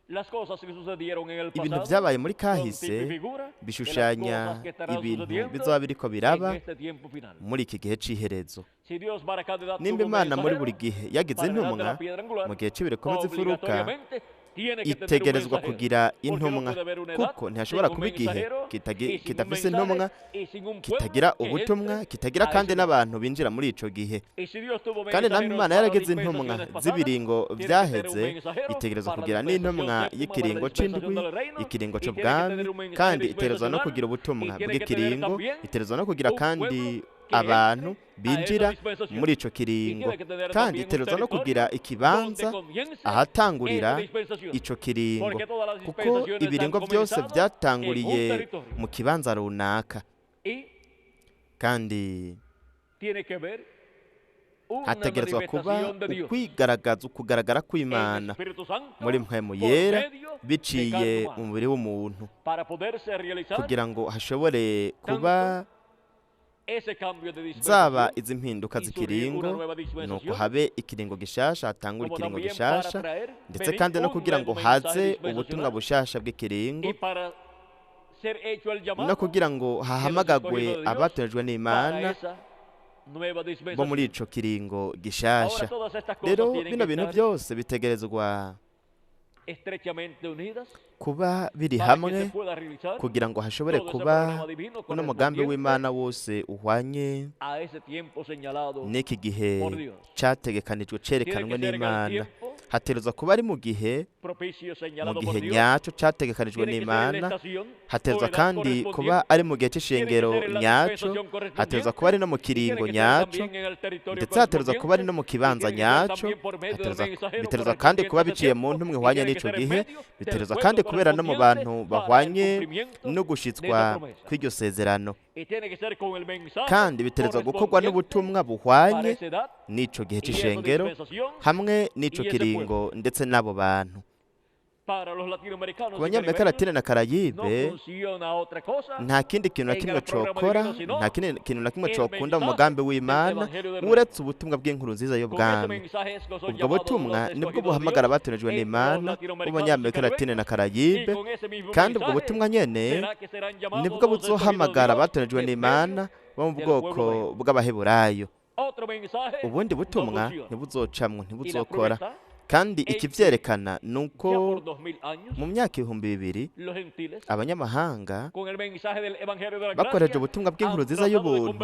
Las cosas que sucedieron en el Ibintu pasado vyabaye muri son kahise tipo y figura de las bishushanya cosas que estarán ibintu sucediendo bizoba biriko en biraba este tiempo final. muri iki gihe c'iherezo. Si Dios para cada edad Nimba tuvo Imana muri buri mensajero, gihe yagize para la edad de intumwa la piedra angular, mu gihe c'ibiro bikomeza imfuruka, obligatoriamente tiene que tener un itegerezwa mensajero. kugira Porque no intumwa, puede haber una edad kuko sin ntihashobora un kuba igihe mensajero y sin un kitafise mensaje intumwa, y sin un pueblo kitagira que ubutumwa, entre kitagira a kandi ese lugar. n'abantu binjira muri ico gihe. Y si Dios tuvo Kandi namwe mensajeros Imana para las yaragize intumwa dispensaciones pasadas, z'ibiringo tiene que tener un vyaheze, mensajero itegerezwa para la kugira dispensación n'intumwa séptima, para la y'ikiringo dispensación c'indwi, del reino, ikiringo y tiene que c'ubwami, tener un mensaje kandi itegerezwa no dispensacional, kugira y ubutumwa tiene que tener bw'ikiringo, también itegerezwa no kugira un kandi pueblo que abantu entre a esa binjira dispensación. muri ico Y kiringo, tiene que tener kandi también un itegerezwa no territorio kugira donde ikibanza comience ahatangurira esa dispensación. ico kiringo, Porque todas las kuko dispensaciones han ibiringo vyose comenzado en un vyatanguriye territorio. mu kibanza runaka, Y kandi tiene que ver una hategerezwa kuba manifestación de Dios ukwigaragaza, ukugaragara en el kw'Imana Espíritu Santo muri mpwemu por yera medio de biciye carne mu humana mubiri w'umuntu, para poderse realizar kugira ngo hashobore kuba tanto ese cambio de zaba dispensación izi mpinduka y surgir una z'ikiringo, nueva nuko dispensación, habe ikiringo gishasha, hatangure como ikiringo también para gishasha, traer, ndetse venir kandi no un kugira nuevo ngo mensaje haze ubutumwa dispensacional bushasha bw'ikiringo, y para ser hecho el no llamado kugira ngo de los hahamagagwe escogidos de Dios abatojwe para n'Imana esa bo muri ico kiringo gishasha. Rero bino bintu byose bitegerezwa kuba biri hamwe kugira ngo hashobore kuba uno mugambi w'Imana wose uhwanye n'iki gihe cyategekanijwe cerekanwe n'Imana. Hategerezwa kuba ari mu gihe nyacyo cyategekanijwe n'Imana, hategerezwa kandi kuba ari mu gihe cy'ishengero nyacyo, hategerezwa kuba ari no mu kiringo nyacyo, ndetse hategerezwa kuba ari no mu kibanza nyacyo, bitegerezwa kandi kuba biciye mu ntumwe ihwanye n'ico gihe, bitegerezwa kandi kubera no mu bantu bahwanye no gushitswa kw'iryo sezerano, kandi bitegerezwa gukorwa n'ubutumwa buhwanye n'ico gihe c'ishengero hamwe n'ico kiringo ndetse n'abo bantu. Ku Banyamerika Latine na Karayibe nta kindi kintu na kimwe cokora, nta kindi kintu na kimwe cokunda mu mugambi w'Imana uretse ubutumwa bw'inkuru nziza y'ubwami. Ubwo butumwa nibwo buhamagara abatorejwe n'Imana b'Abanyamerika Latine na Karayibe, kandi ubwo butumwa nyene nibwo buzohamagara abatorejwe n'Imana bo mu bwoko bw'Abaheburayo. Ubundi butumwa ntibuzocamwo, ntibuzokora. Kandi ikivyerekana nuko mu myaka 2000 abanyamahanga bakoresheje ubutumwa bw'inkuru nziza y'ubuntu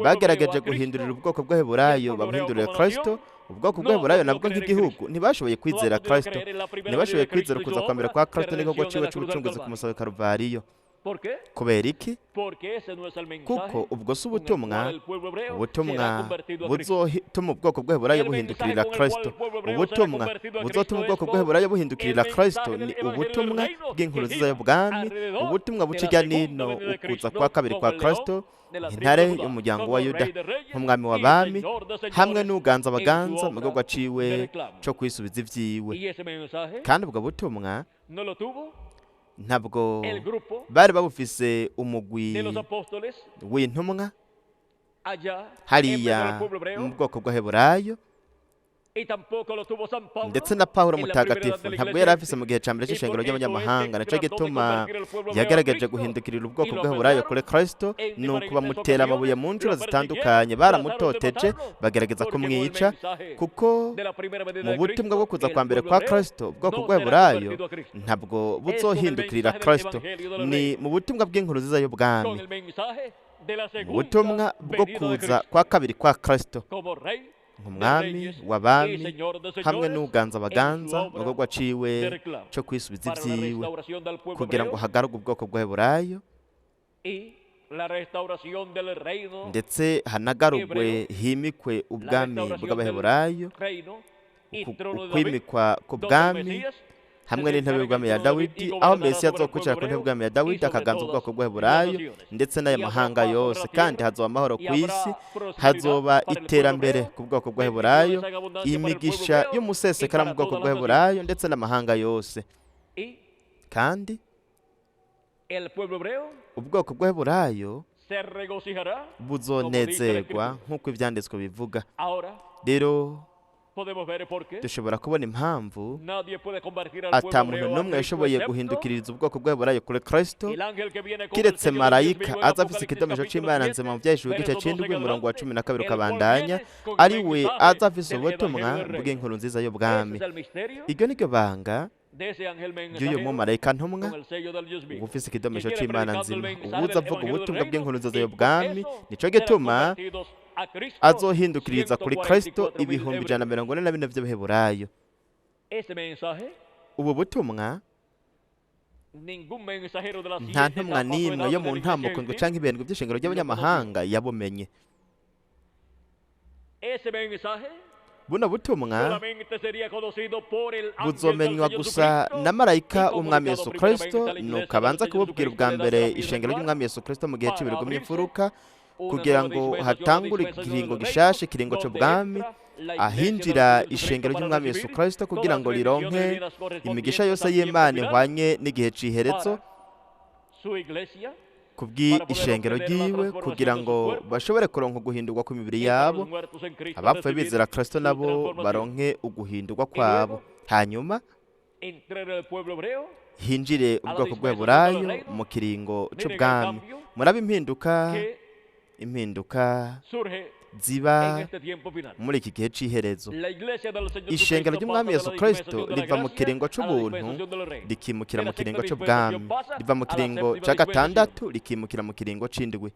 bagerageje guhindurira ubwoko bw'Abaheburayo babuhindurira Kristo. Ubwoko bw'Abaheburayo nabwo nk'igihugu ntibashoboye kwizera Kristo, ntibashoboye kwizera ukuza kwa mbere kwa Kristo n'igikorwa ciwe c'ubucunguzi ku musaraba Karuvariyo. Kubera iki? Kuko ubwo si ubutumwa, ubutumwa buzotuma ubwoko bw'Abaheburayo buhindukirira Kristo. Ubutumwa buzotuma ubwoko bw'Abaheburayo buhindukirira Kristo ni ubutumwa bw'inkuru nziza y'ubwami, ubutumwa buca irya nino ukuza kwa kabiri kwa Kristo, intare y'umuryango wa Yuda, nk'umwami w'abami hamwe n'uganza abaganza mu gikorwa ciwe co kwisubiza ivyiwe. Kandi ubwo butumwa ntabwo bari babufise umugwi w'intumwa hariya mu bwoko bw'Abaheburayo, ndetse na Pawulo mutagatifu ntabwo yari afise mu gihe ca mbere c'ishengero ry'abanyamahanga. Nico gituma yagerageje guhindukirira ubwoko bw'Abaheburayo kuri Kristo, nuko bamutera amabuye mu ncuro zitandukanye, baramutoteje bagerageza kumwica, kuko mu butumwa bwo kuza kwa mbere kwa Kristo ubwoko bw'Abaheburayo ntabwo buzohindukirira Kristo. Ni mu butumwa bw'inkuru nziza y'ubwami, ubutumwa bwo kuza kwa kabiri kwa Kristo nk'umwami w'abami hamwe n'uganza abaganza mu gikorwa ciwe co kwisubiza ivyiwe, kugira ngo hagarurwe ubwoko bw'Abaheburayo ndetse hanagarurwe himikwe ubwami bw'Abaheburayo, ukwimikwa ku bwami hamwe n'intebe y'ubwami ya Dawidi, aho Mesiya azokwicara ku ntebe y'ubwami ya Dawidi akaganza ubwoko bw'Abaheburayo ndetse n'aya mahanga yose. Kandi hazoba amahoro ku isi, hazoba iterambere ku bwoko bw'Abaheburayo, imigisha y'umusesekara mu bwoko bw'Abaheburayo ndetse n'amahanga yose. Kandi ubwoko bw'Abaheburayo buzonezerwa nk'uko ivyanditswe bivuga. Rero dushobora kubona impamvu ata muntu n'umwe yashoboye guhindukiririza ubwoko bw'Abaheburayo kuri Kristo kiretse marayika aza afise ikidomejo c'Imana nzima mu Vyahishuriwe igice c'indwi umurongo wa 12 ukabandanya, ari we aza afise ubutumwa bw'inkuru nziza y'ubwami. Iryo niryo banga ry'uyu mumarayika ntumwa ufise ikidomejo c'Imana nzima, uwuza avuga ubutumwa bw'inkuru nziza y'ubwami. Nico gituma azohindukiriza kuri Kristo 144,000 vy'Abaheburayo. Ubu butumwa nta ntumwa n'imwe yo mu ntambuko ndwi canke ibendwe vy'ishengero ry'abanyamahanga yabumenye. Buno butumwa buzomenywa gusa na marayika w'umwami Yesu Kristo, nuko abanza kububwira ubwa mbere ishengero ry'umwami Yesu Kristo mu gihe c'ibirego by'imfuruka, kugira ngo hatangure ikiringo gishasha, ikiringo c'ubwami, ahinjira ishengero ry'umwami Yesu Kristo kugira ngo rironke imigisha yose y'Imana ihwanye n'igihe c'iherezo kubw'ishengero ryiwe, kugira ngo bashobore kuronka uguhindurwa kw'imibiri yabo, abapfuye bizera Kristo nabo baronke uguhindurwa kwabo. Hanyuma hinjire ubwoko bw'Abaheburayo mu kiringo c'ubwami. Murabe impinduka ziba muri iki gihe c'iherezo. Ishengero ry'Umwami Yesu Kristo riva mu kiringo c'ubuntu rikimukira mu kiringo c'ubwami, riva mu kiringo ca gatandatu rikimukira mu kiringo c'indwi.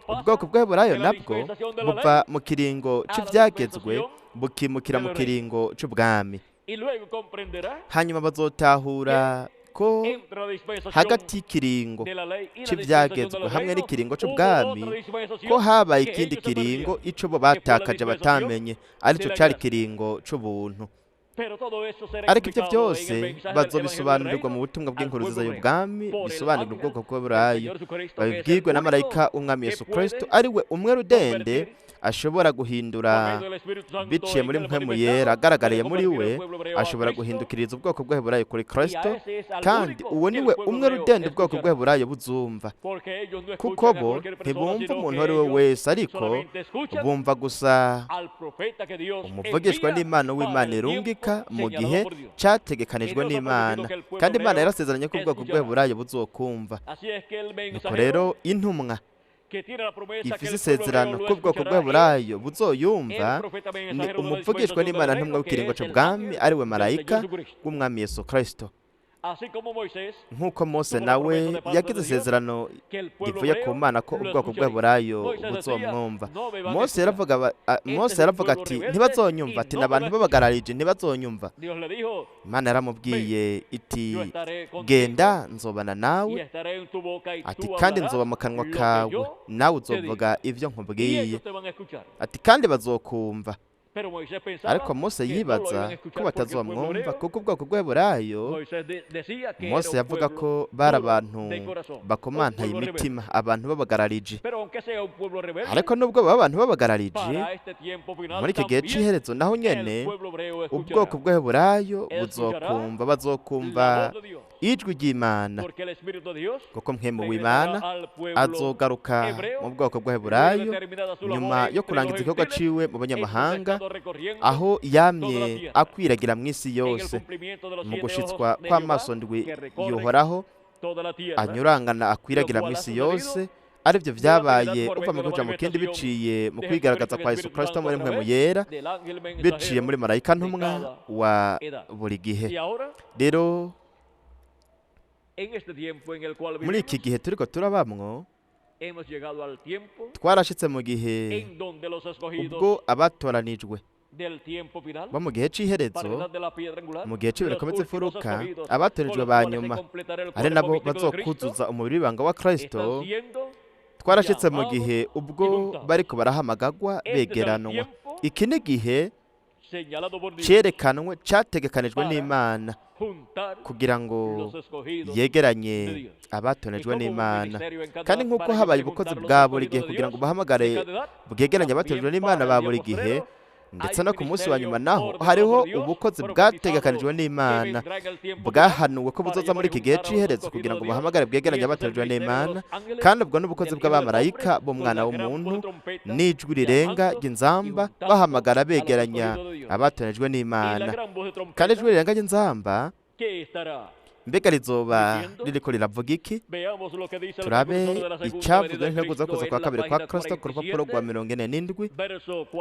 Ubwoko bw'Abaheburayo nabwo buva mu kiringo c'ivyagezwe bukimukira mu kiringo c'ubwami. Hanyuma bazotahura ko hagati y'ikiringo c'ivyagezwe hamwe n'ikiringo c'ubwami ko habaye ikindi kiringo ico bo batakaje batamenye, arico cari ikiringo c'ubuntu. Ariko ivyo vyose bazobisobanurirwa mu butumwa bw'inkuru nziza y'ubwami, bisobanurira ubwoko bw'Abaheburayo, babibwirwe na marayika w'Umwami Yesu Kristo, ari we umwe rudende ashobora guhindura biciye muri mpwemu yera agaragariye muri we, ashobora guhindukiriza ubwoko bw'Abaheburayo kuri Kristo, kandi uwo ni we umwe rudende ubwoko bw'Abaheburayo buzumva, kuko bo ntibumva umuntu uwo ari we wese, ariko bumva gusa umuvugishwa n'Imana w'Imana irungika mu gihe categekanijwe n'Imana, kandi Imana yarasezeranye ko ubwoko bw'Abaheburayo buzokumva. Nuko rero intumwa ifise isezerano ko ubwoko bw'Abaheburayo buzoyumva ni umuvugishwa n'Imana ntumwa w'ikiringo c'ubwami, ari we marayika w'Umwami Yesu Kristo. Nk'uko Mose nawe yagize isezerano rivuye ku Mana ko ubwoko bw'Abaheburayo buzomwumva, Mose yaravuga ati ntibazonyumva, ati n'abantu babagararije ntibazonyumva. Imana yaramubwiye iti genda nzobana nawe, ati kandi nzoba mu kanwa kawe, nawe uzovuga ivyo nkubwiye, ati kandi bazokumva. Ariko Mose yibaza ko batazomwumva kuko ubwoko bw'Abaheburayo, Mose yavuga ko bari abantu bakomantaye imitima, abantu babagararije. Ariko nubwo baba abantu babagararije, muri iki gihe c'iherezo naho nyene ubwoko bw'Abaheburayo buzokumva, bazokumva ijwi ry'Imana, kuko mpwemu w'Imana azogaruka mu bwoko bw'Abaheburayo nyuma yo kurangiza igikorwa ciwe mu banyamahanga, aho yamye akwiragira mu isi yose mu gushitswa kw'amaso ndwi yuhoraho anyurangana akwiragira mu isi yose, arivyo vyabaye uva mu kuja mu kindi biciye mu kwigaragaza kwa Yesu Kristo muri mpwemu yera, biciye muri marayika ntumwa wa buri gihe. Rero muri iki gihe turiko turabamwo, twarashitse mu gihe ubwo abatoranijwe bo mu gihe c'iherezo, mu gihe c'ibiro bikomeza imfuruka, abatoranijwe ba nyuma ari nabo bazokuzuza umubiri w'ibanga wa Kristo, twarashitse mu gihe ubwo bariko barahamagagwa begeranwa. Iki ni igihe cerekanwe categekanijwe n'Imana kugira ngo yegeranye abatoranijwe n'Imana, kandi nk'uko habaye ubukozi bwa buri gihe kugira ngo bahamagare bwegeranye abatoranijwe n'Imana ba buri gihe, ndetse no ku munsi wa nyuma naho hariho ubukozi bwategekanijwe n'Imana bwahanuwe ko buzoza muri iki gihe c'iherezo kugira ngo bahamagare bwegeranye abatoranijwe n'Imana, kandi ubwo n'ubukozi bw'abamarayika b'Umwana w'umuntu n'ijwi rirenga ry'inzamba bahamagara begeranya abatoranijwe n'Imana. Kandi ijwi rirenga ry'inzamba mbega rizoba ririko riravuga iki? Turabe icyavuzwe n'integuza kuza kwa kabiri kwa Kristo ku rupapuro rwa 47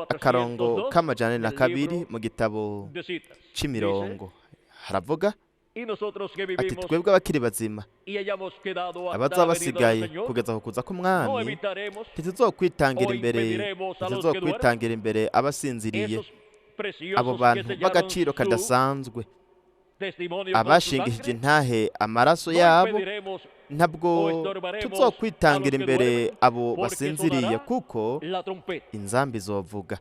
akarongo k'402 mu gitabo c'imirongo. Haravuga ati twebwe abakiri bazima abazaba basigaye kugeza ku kuza k'Umwami ntituzokwitangira imbere abasinziriye, abo bantu b'agaciro kadasanzwe abashingishije intahe amaraso yabo, ntabwo tuzokwitangira imbere abo basinziriye, kuko inzamba izovuga.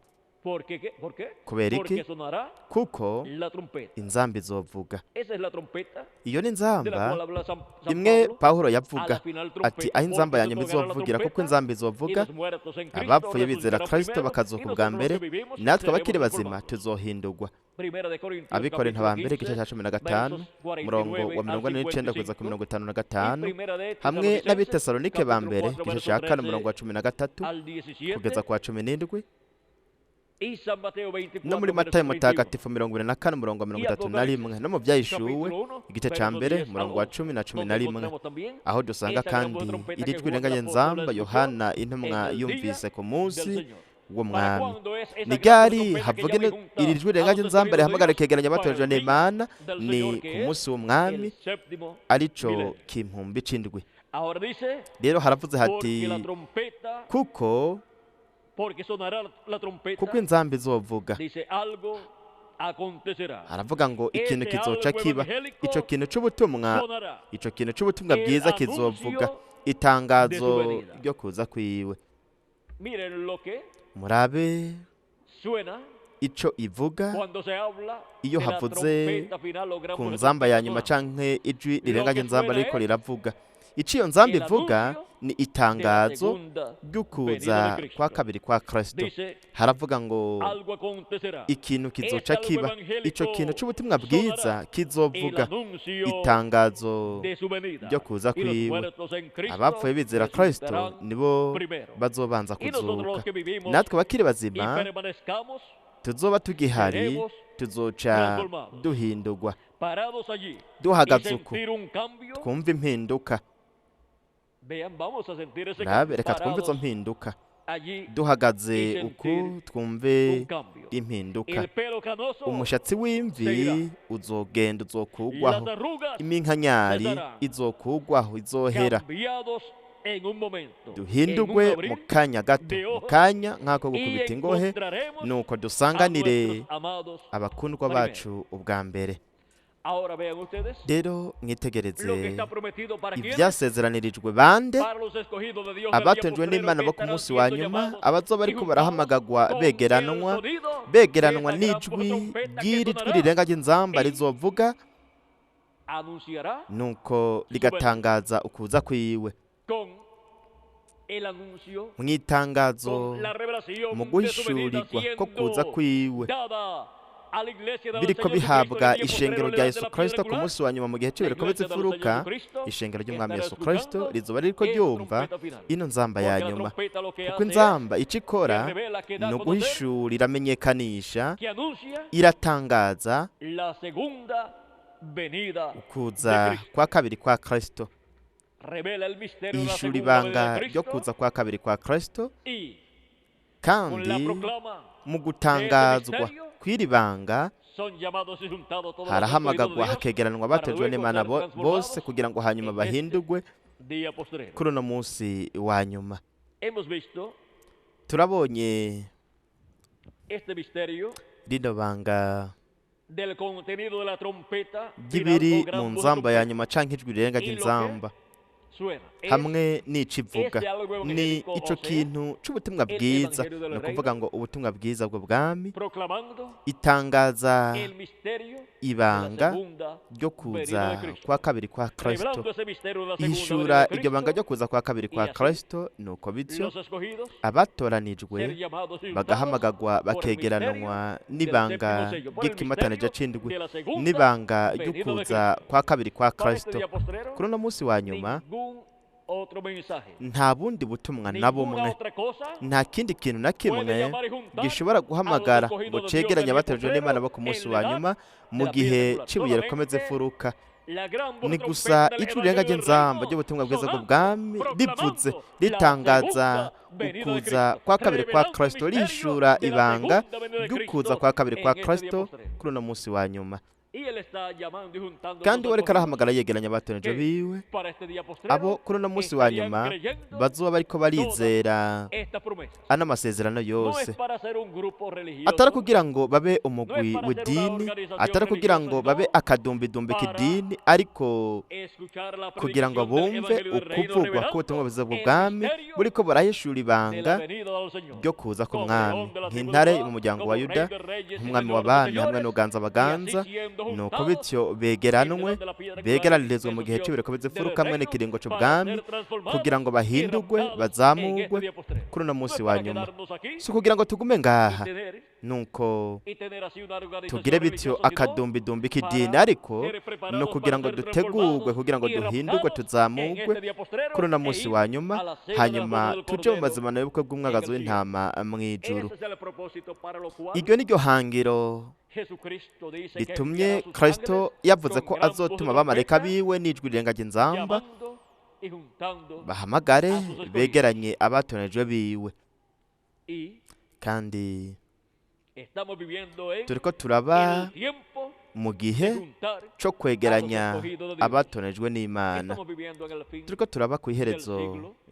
Kubera iki? Kuko inzamba izovuga. Iyo ni inzamba imwe Pawulo yavuga ati aho inzamba yanjye izovugira, kuko inzamba izovuga, abapfuye bizera Kristo bakazuka ubwa mbere, natwe abakiri bazima tuzohindurwa. Abikorinto ba mbere igice cya 15 murongo wa 49 kugeza ku 55, hamwe n'Abitesalonike ba mbere igice cya 4 murongo wa 13 kugeza ku wa 17. Y San Mateo 24, No muri Matayo verso 31. mutagatifu 24 umurongo wa 31, no mu Byahishuwe Capítulo 1, igice ca versos mbere 10 al umurongo wa 11, 10 na cumi donde na rimwe, encontramos también aho dusanga esa gran kandi voz trompeta iri que jwi Juan el rirenganye apóstol nzamba escuchó Yohana intumwa en el día yumvise ku del munsi Señor. w'umwami. ¿Para cuándo es esa Ni gran voz ryari trompeta que havuga llama y junta iri jwi a rirengaje los nzamba escogidos de rihamagara Dios rikegeranya para abatojwe el día n'Imana? del Ni Señor, ku que es munsi w'umwami, el séptimo arico milenio? kimpumbi c'indwi. Ahora dice, Rero haravuze hati porque la trompeta, kuko porque sonará la trompeta, kuko inzamba izovuga, dice, algo acontecerá. Haravuga ngo ikintu Ese kizoca algo kiba. evangélico Ico kintu c'ubutumwa, sonará. ico kintu c'ubutumwa El bwiza kizovuga anuncio itangazo de su venida. ryo kuza kwiwe. Miren lo que Murabe suena ico ivuga cuando se habla iyo de la havuze trompeta final o gran ku voz de nzamba ya trompeta nyuma sonando. canke ijwi Lo rirengaje que nzamba suena ririko es riravuga. Ico iyo nzamba el ivuga anuncio ni de la itangazo segunda venida ry'ukuza de Cristo. kwa kabiri kwa Kristo. Dice, Haravuga ngo algo acontecerá. ikintu kizoca Ese algo kiba. Ico kintu evangélico c'ubutumwa sonará bwiza el kizovuga anuncio itangazo de su venida. ryo kuza Y los kwiwe. muertos en Cristo Abapfuye bizera Kristo resucitarán nibo primero. bazobanza Y nosotros los kuzuka, que vivimos natwe abakiri y bazima permanezcamos tuzoba tugihari seremos tuzoca transformados. duhindurwa. Parados allí y Duhagaze uku sentir un cambio. twumva impinduka. Vean, vamos a sentir ese Rabe, cambio. reka twumve izo Parados mpinduka. allí Duhagaze y uku sentir twumve un cambio. impinduka. El pelo canoso Umushatsi w'imvi se irá. uzogenda, Las uzokugwaho. arrugas Iminkanyari cesarán. izokugwaho, izohera. Cambiados en un momento, en un Duhindurwe mu abrir kanya gato, de mu ojos, kanya nk'ako y gukubita ingohe, encontraremos nuko a dusanganire nuestros amados abakundwa primero. bacu ubwa mbere. Ahora vean ustedes Rero lo que mwitegereze está prometido para quienes, ivyasezeranirijwe bande? para los escogidos de Dios del día Abatojwe postrero n'Imana que bo ku estarán munsi wa siendo nyuma, llamados abazoba y bariko juntados barahamagagwa con el begeranwa, sonido de begeranwa esa gran voz n'ijwi trompeta que ry'iri jwi sonará rirenga ry'inzamba y rizovuga, anunciará nuko su venida rigatangaza ukuza kwiwe. con el anuncio, Mw'itangazo, con la revelación mu de su venida guhishurirwa ko kuza siendo kwiwe dada a la iglesia del biriko Señor Jesucristo en bihabwa el día ishengero postrero, la rya edad de Yesu la piedra Kristo ku angular. munsi wa nyuma mu gihe La c'ibireko iglesia del Señor by'imfuruka. Jesucristo Ishengero ry'umwami estará Yesu Kristo escuchando rizoba ririko esta ryumva trompeta final. ino nzamba ya Porque la nyuma, trompeta lo que kuko hace es inzamba ico que ikora revela, que da ni a conocer, uguhishura, iramenyekanisha, que anuncia iratangaza la segunda venida de ukuza Cristo. kwa kabiri kwa Kristo. Revela el misterio de la Ihishura segunda venida ibanga de ryo Cristo kuza kwa kabiri kwa Kristo, y con la kandi proclama mu de ese gutangazwa misterio kw'iri banga son llamados y juntados todos los escogidos de harahamagagwa Dios hakegeranwa para abatojwe luego n'Imana ser bose transformados kugira ngo hanyuma en este bahindurwe día postrero. kuri uno munsi wa nyuma. Hemos visto Turabonye este misterio rino banga del contenido de la trompeta final ry'ibiri o gran mu voz nzamba ya trompeta nyuma canke ijwi rirenga y lo que ry'inzamba suena es hamwe n'ico ivuga este algo ni evangélico, ico o sea, kintu c'ubutumwa el bwiza, evangelio del ni ukuvuga reino, ngo ubutumwa bwiza bw'ubwami proclamando itangaza el misterio de la ibanga segunda ryo venida de kuza Cristo. kwa kabiri kwa Kristo, Revelando ese misterio de la segunda venida ihishura de iryo banga Cristo ryo kuza kwa kabiri y kwa así Kristo, nuko bityo los escogidos ser abatoranijwe llamados y juntados bagahamagagwa por el misterio bakegeranwa del n'ibanga séptimo sello, por el ry'ikimatanija misterio c'indwi, de la segunda n'ibanga venida de ry'ukuza Cristo. kwa kabiri kwa Para este Kristo. día postrero, Kuri uno munsi wa nyuma ningún otro mensaje, nta bundi butumwa na ninguna bumwe, otra cosa nta kindi kintu na puede kimwe llamar y juntar gishobora a los guhamagara ngo escogidos de Dios cegeranye del día abatojwe n'Imana postrero bo ku munsi en la wa edad nyuma mu de la piedra gihe angular. c'ibuye rikomeza Solamente imfuruka. la gran voz Ni gusa trompeta del ijwi rirenga evangelio del ry'inzamba reino ry'ubutumwa bwiza sonando, bw'ubwami rivuze, proclamando la ritangaza segunda venida de ukuza Cristo, kwa kabiri kwa revelando el Kristo, misterio rihishura de la ibanga segunda venida de ry'ukuza Cristo kwa kabiri kwa en este día Kristo postrero. kuri uno munsi wa nyuma. Y él está llamando y juntando a Kandi sus we ariko escogidos arahamagara yegeranya abatoranijwe que biwe, para este día abo postrero kuri uno munsi wa estarían nyuma creyendo bazoba bariko todas barizera estas promesas. ano masezerano No es yose, para ser un grupo atari religioso, kugira ngo babe no es umugwi para ser una w'idini, organización atari kugira religiosa, ngo babe sino akadumbidumbi para k'idini, ariko escuchar la kugira ngo predicación del bumve Evangelio del Reino ukuvugwa k'ubutumwa revelando bwiza el bw'ubwami misterio buriko burahishura de la ibanga venida del Señor, ryo kuza como k'umwami león de la tribu de nk'intare Judá, mu muryango wa como rey Yuda, de reyes y nk'umwami señor de w'abami hamwe señores, n'uganza y así abaganza, siendo nuko Nuko bityo begeranwe, begeranirizwe mu gihe cy'ibireko bizifuruka hamwe n'ikiringo c'ubwami, kugira ngo bahindurwe, bazamurwe kuri uno munsi wa nyuma. Si ukugira ngo tugume ngaha nuko tugire bityo akadumbidumbi k'idini, ariko ni ukugira ngo dutegurwe, kugira ngo duhindurwe, tuzamurwe kuri uno munsi wa nyuma, hanyuma tuje mu mazimano y'ubukwe bw'umwagazi w'intama mu ijuru. Iryo ni ryo hangiro ritumye Kristo yavuze ko azotuma abamarayika biwe n'ijwi rirengaje inzamba bahamagare begeranye abatoranijwe biwe. Kandi turiko turaba mu gihe co kwegeranya abatoranijwe n'Imana. Turiko turaba ku iherezo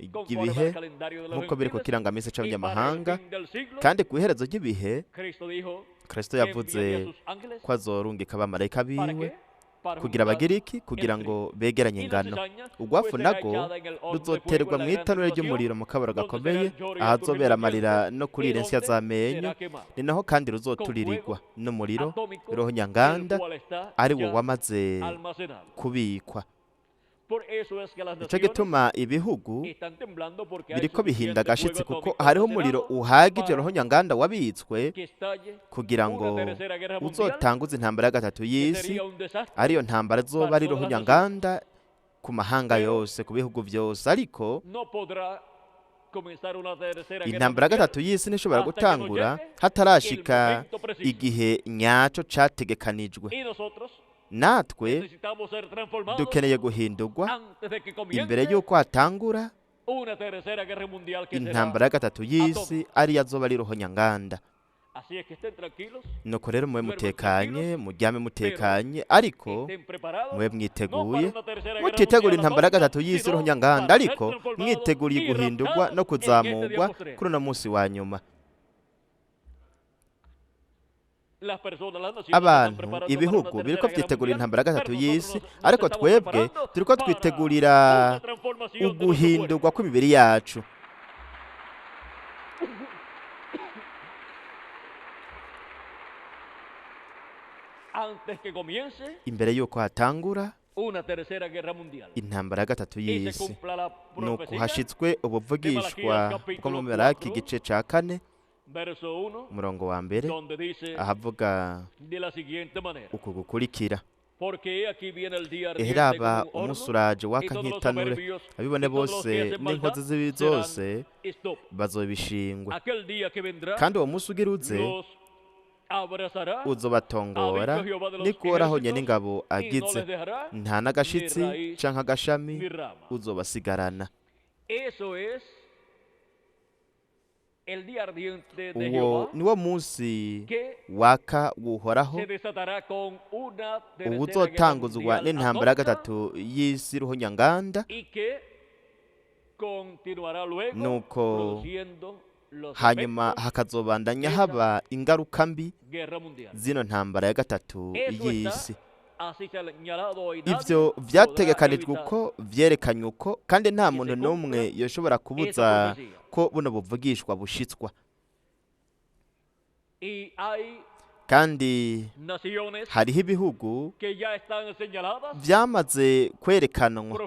ry'ibihe nk'uko biri ku kirangamisi c'abanyamahanga, kandi ku iherezo ry'ibihe Kristo yavuze ko azorungika abamarayika biwe kugira bagire iki? Kugira ngo begeranye ingano. Urwafu nago ruzoterwa mu itanura ry'umuriro mu kabaro gakomeye, ahazobera amarira no kurira insya z'amenyo, ni naho kandi ruzoturirirwa n'umuriro roho nyanganda, ari wo wamaze kubikwa. Nico gituma ibihugu biriko bihinda agashitsi, kuko hariho umuriro uhagije roho nyanganda wabitswe kugira ngo uzotanguze intambara ya gatatu y'isi, ariyo ntambara izoba ari roho nyanganda ku mahanga yose, ku bihugu byose. Ariko intambara ya gatatu y'isi ntishobora gutangura hatarashika igihe nyaco categekanijwe. Natwe dukeneye guhindurwa imbere y'uko hatangura intambara ya gatatu y'isi, ariyo azoba ari roho nyanganda. Nuko rero mube mutekanye, muryame mutekanye, ariko mube mwiteguye, mutitegura intambara ya gatatu y'isi roho nyanganda, ariko mwiteguriye guhindurwa no kuzamurwa kuri uno munsi wa nyuma. Abantu, ibihugu biriko vyitegurira intambara ya gatatu y'isi, ariko twebwe turiko twitegurira uguhindurwa kw'imibiri yacu. Imbere y'uko hatangura intambara ya gatatu y'isi, nuko hashitswe ubuvugishwa bwo mu Malaki igice ca 4 umurongo wa 1, ahavuga uku gukurikira: Eheraba umunsi uraje waka nk'itanure, abibone bose n'inkozi z'ibibi zose bazobishingwe. Kandi uwo munsi ugira uze uzobatongora, niko Uhoraho nyen'ingabo agize, nta n'agashitsi canke agashami uzobasigarana. Uwo niwo munsi waka wuhoraho, uwuzotanguzwa n'intambara ya gatatu y'isi roho nyanganda, nuko hanyuma hakazobandanya haba ingaruka mbi zino ntambara ya gatatu y'isi. Ivyo vyategekanijwe uko, vyerekanywe uko, kandi nta muntu n'umwe yoshobora kubuza ko buno buvugishwa bushitswa. Kandi hariho ibihugu vyamaze kwerekanwa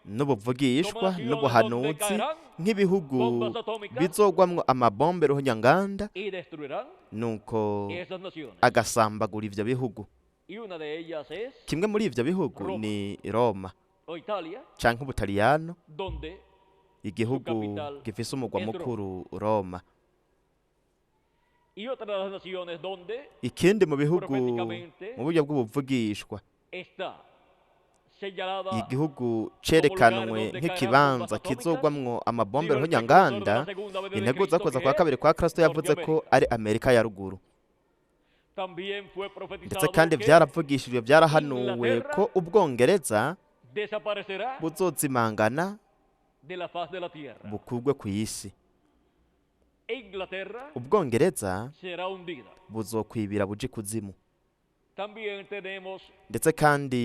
n'ubuvugishwa n'ubuhanuzi nk'ibihugu bizogwamwo amabombe roho nyanganda, nuko agasambagura ivyo bihugu. Kimwe muri ivyo bihugu ni Roma canke Ubutaliyano, igihugu gifise umugwa mukuru Roma. Ikindi mu bihugu mu buryo bw'ubuvugishwa, igihugu cerekanwe nk'ikibanza kizogwamwo amabombe roho nyanganda, integuza kuza kwa kabiri kwa Kristo yavuze ko ari Amerika ya ruguru. Ndetse kandi vyaravugishijwe, vyarahanuwe ko Ubwongereza buzozimangana bukurwe ku isi. Ubwongereza buzokwibira buje kuzimu. Ndetse kandi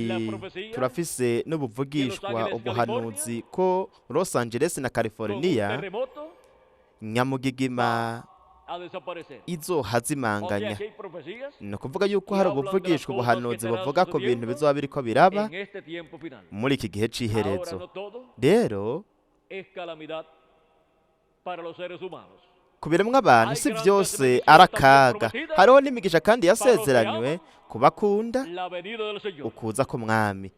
turafise n'ubuvugishwa ubuhanuzi ko Los Angeles na California nyamugigima a desaparecer. O sea izohazimanganya. que hay profecías Ni ukuvuga yuko hari ubuvugishwa, ubuhanuzi buvuga ku bintu bizoba biriko biraba en este tiempo final. muri iki gihe Ahora c'iherezo. no todo Rero es calamidad para los seres humanos. ku biremwa abantu si vyose ari akaga, hariho n'imigisha kandi yasezeranywe ku bakunda La venida del Señor. ukuza k'umwami.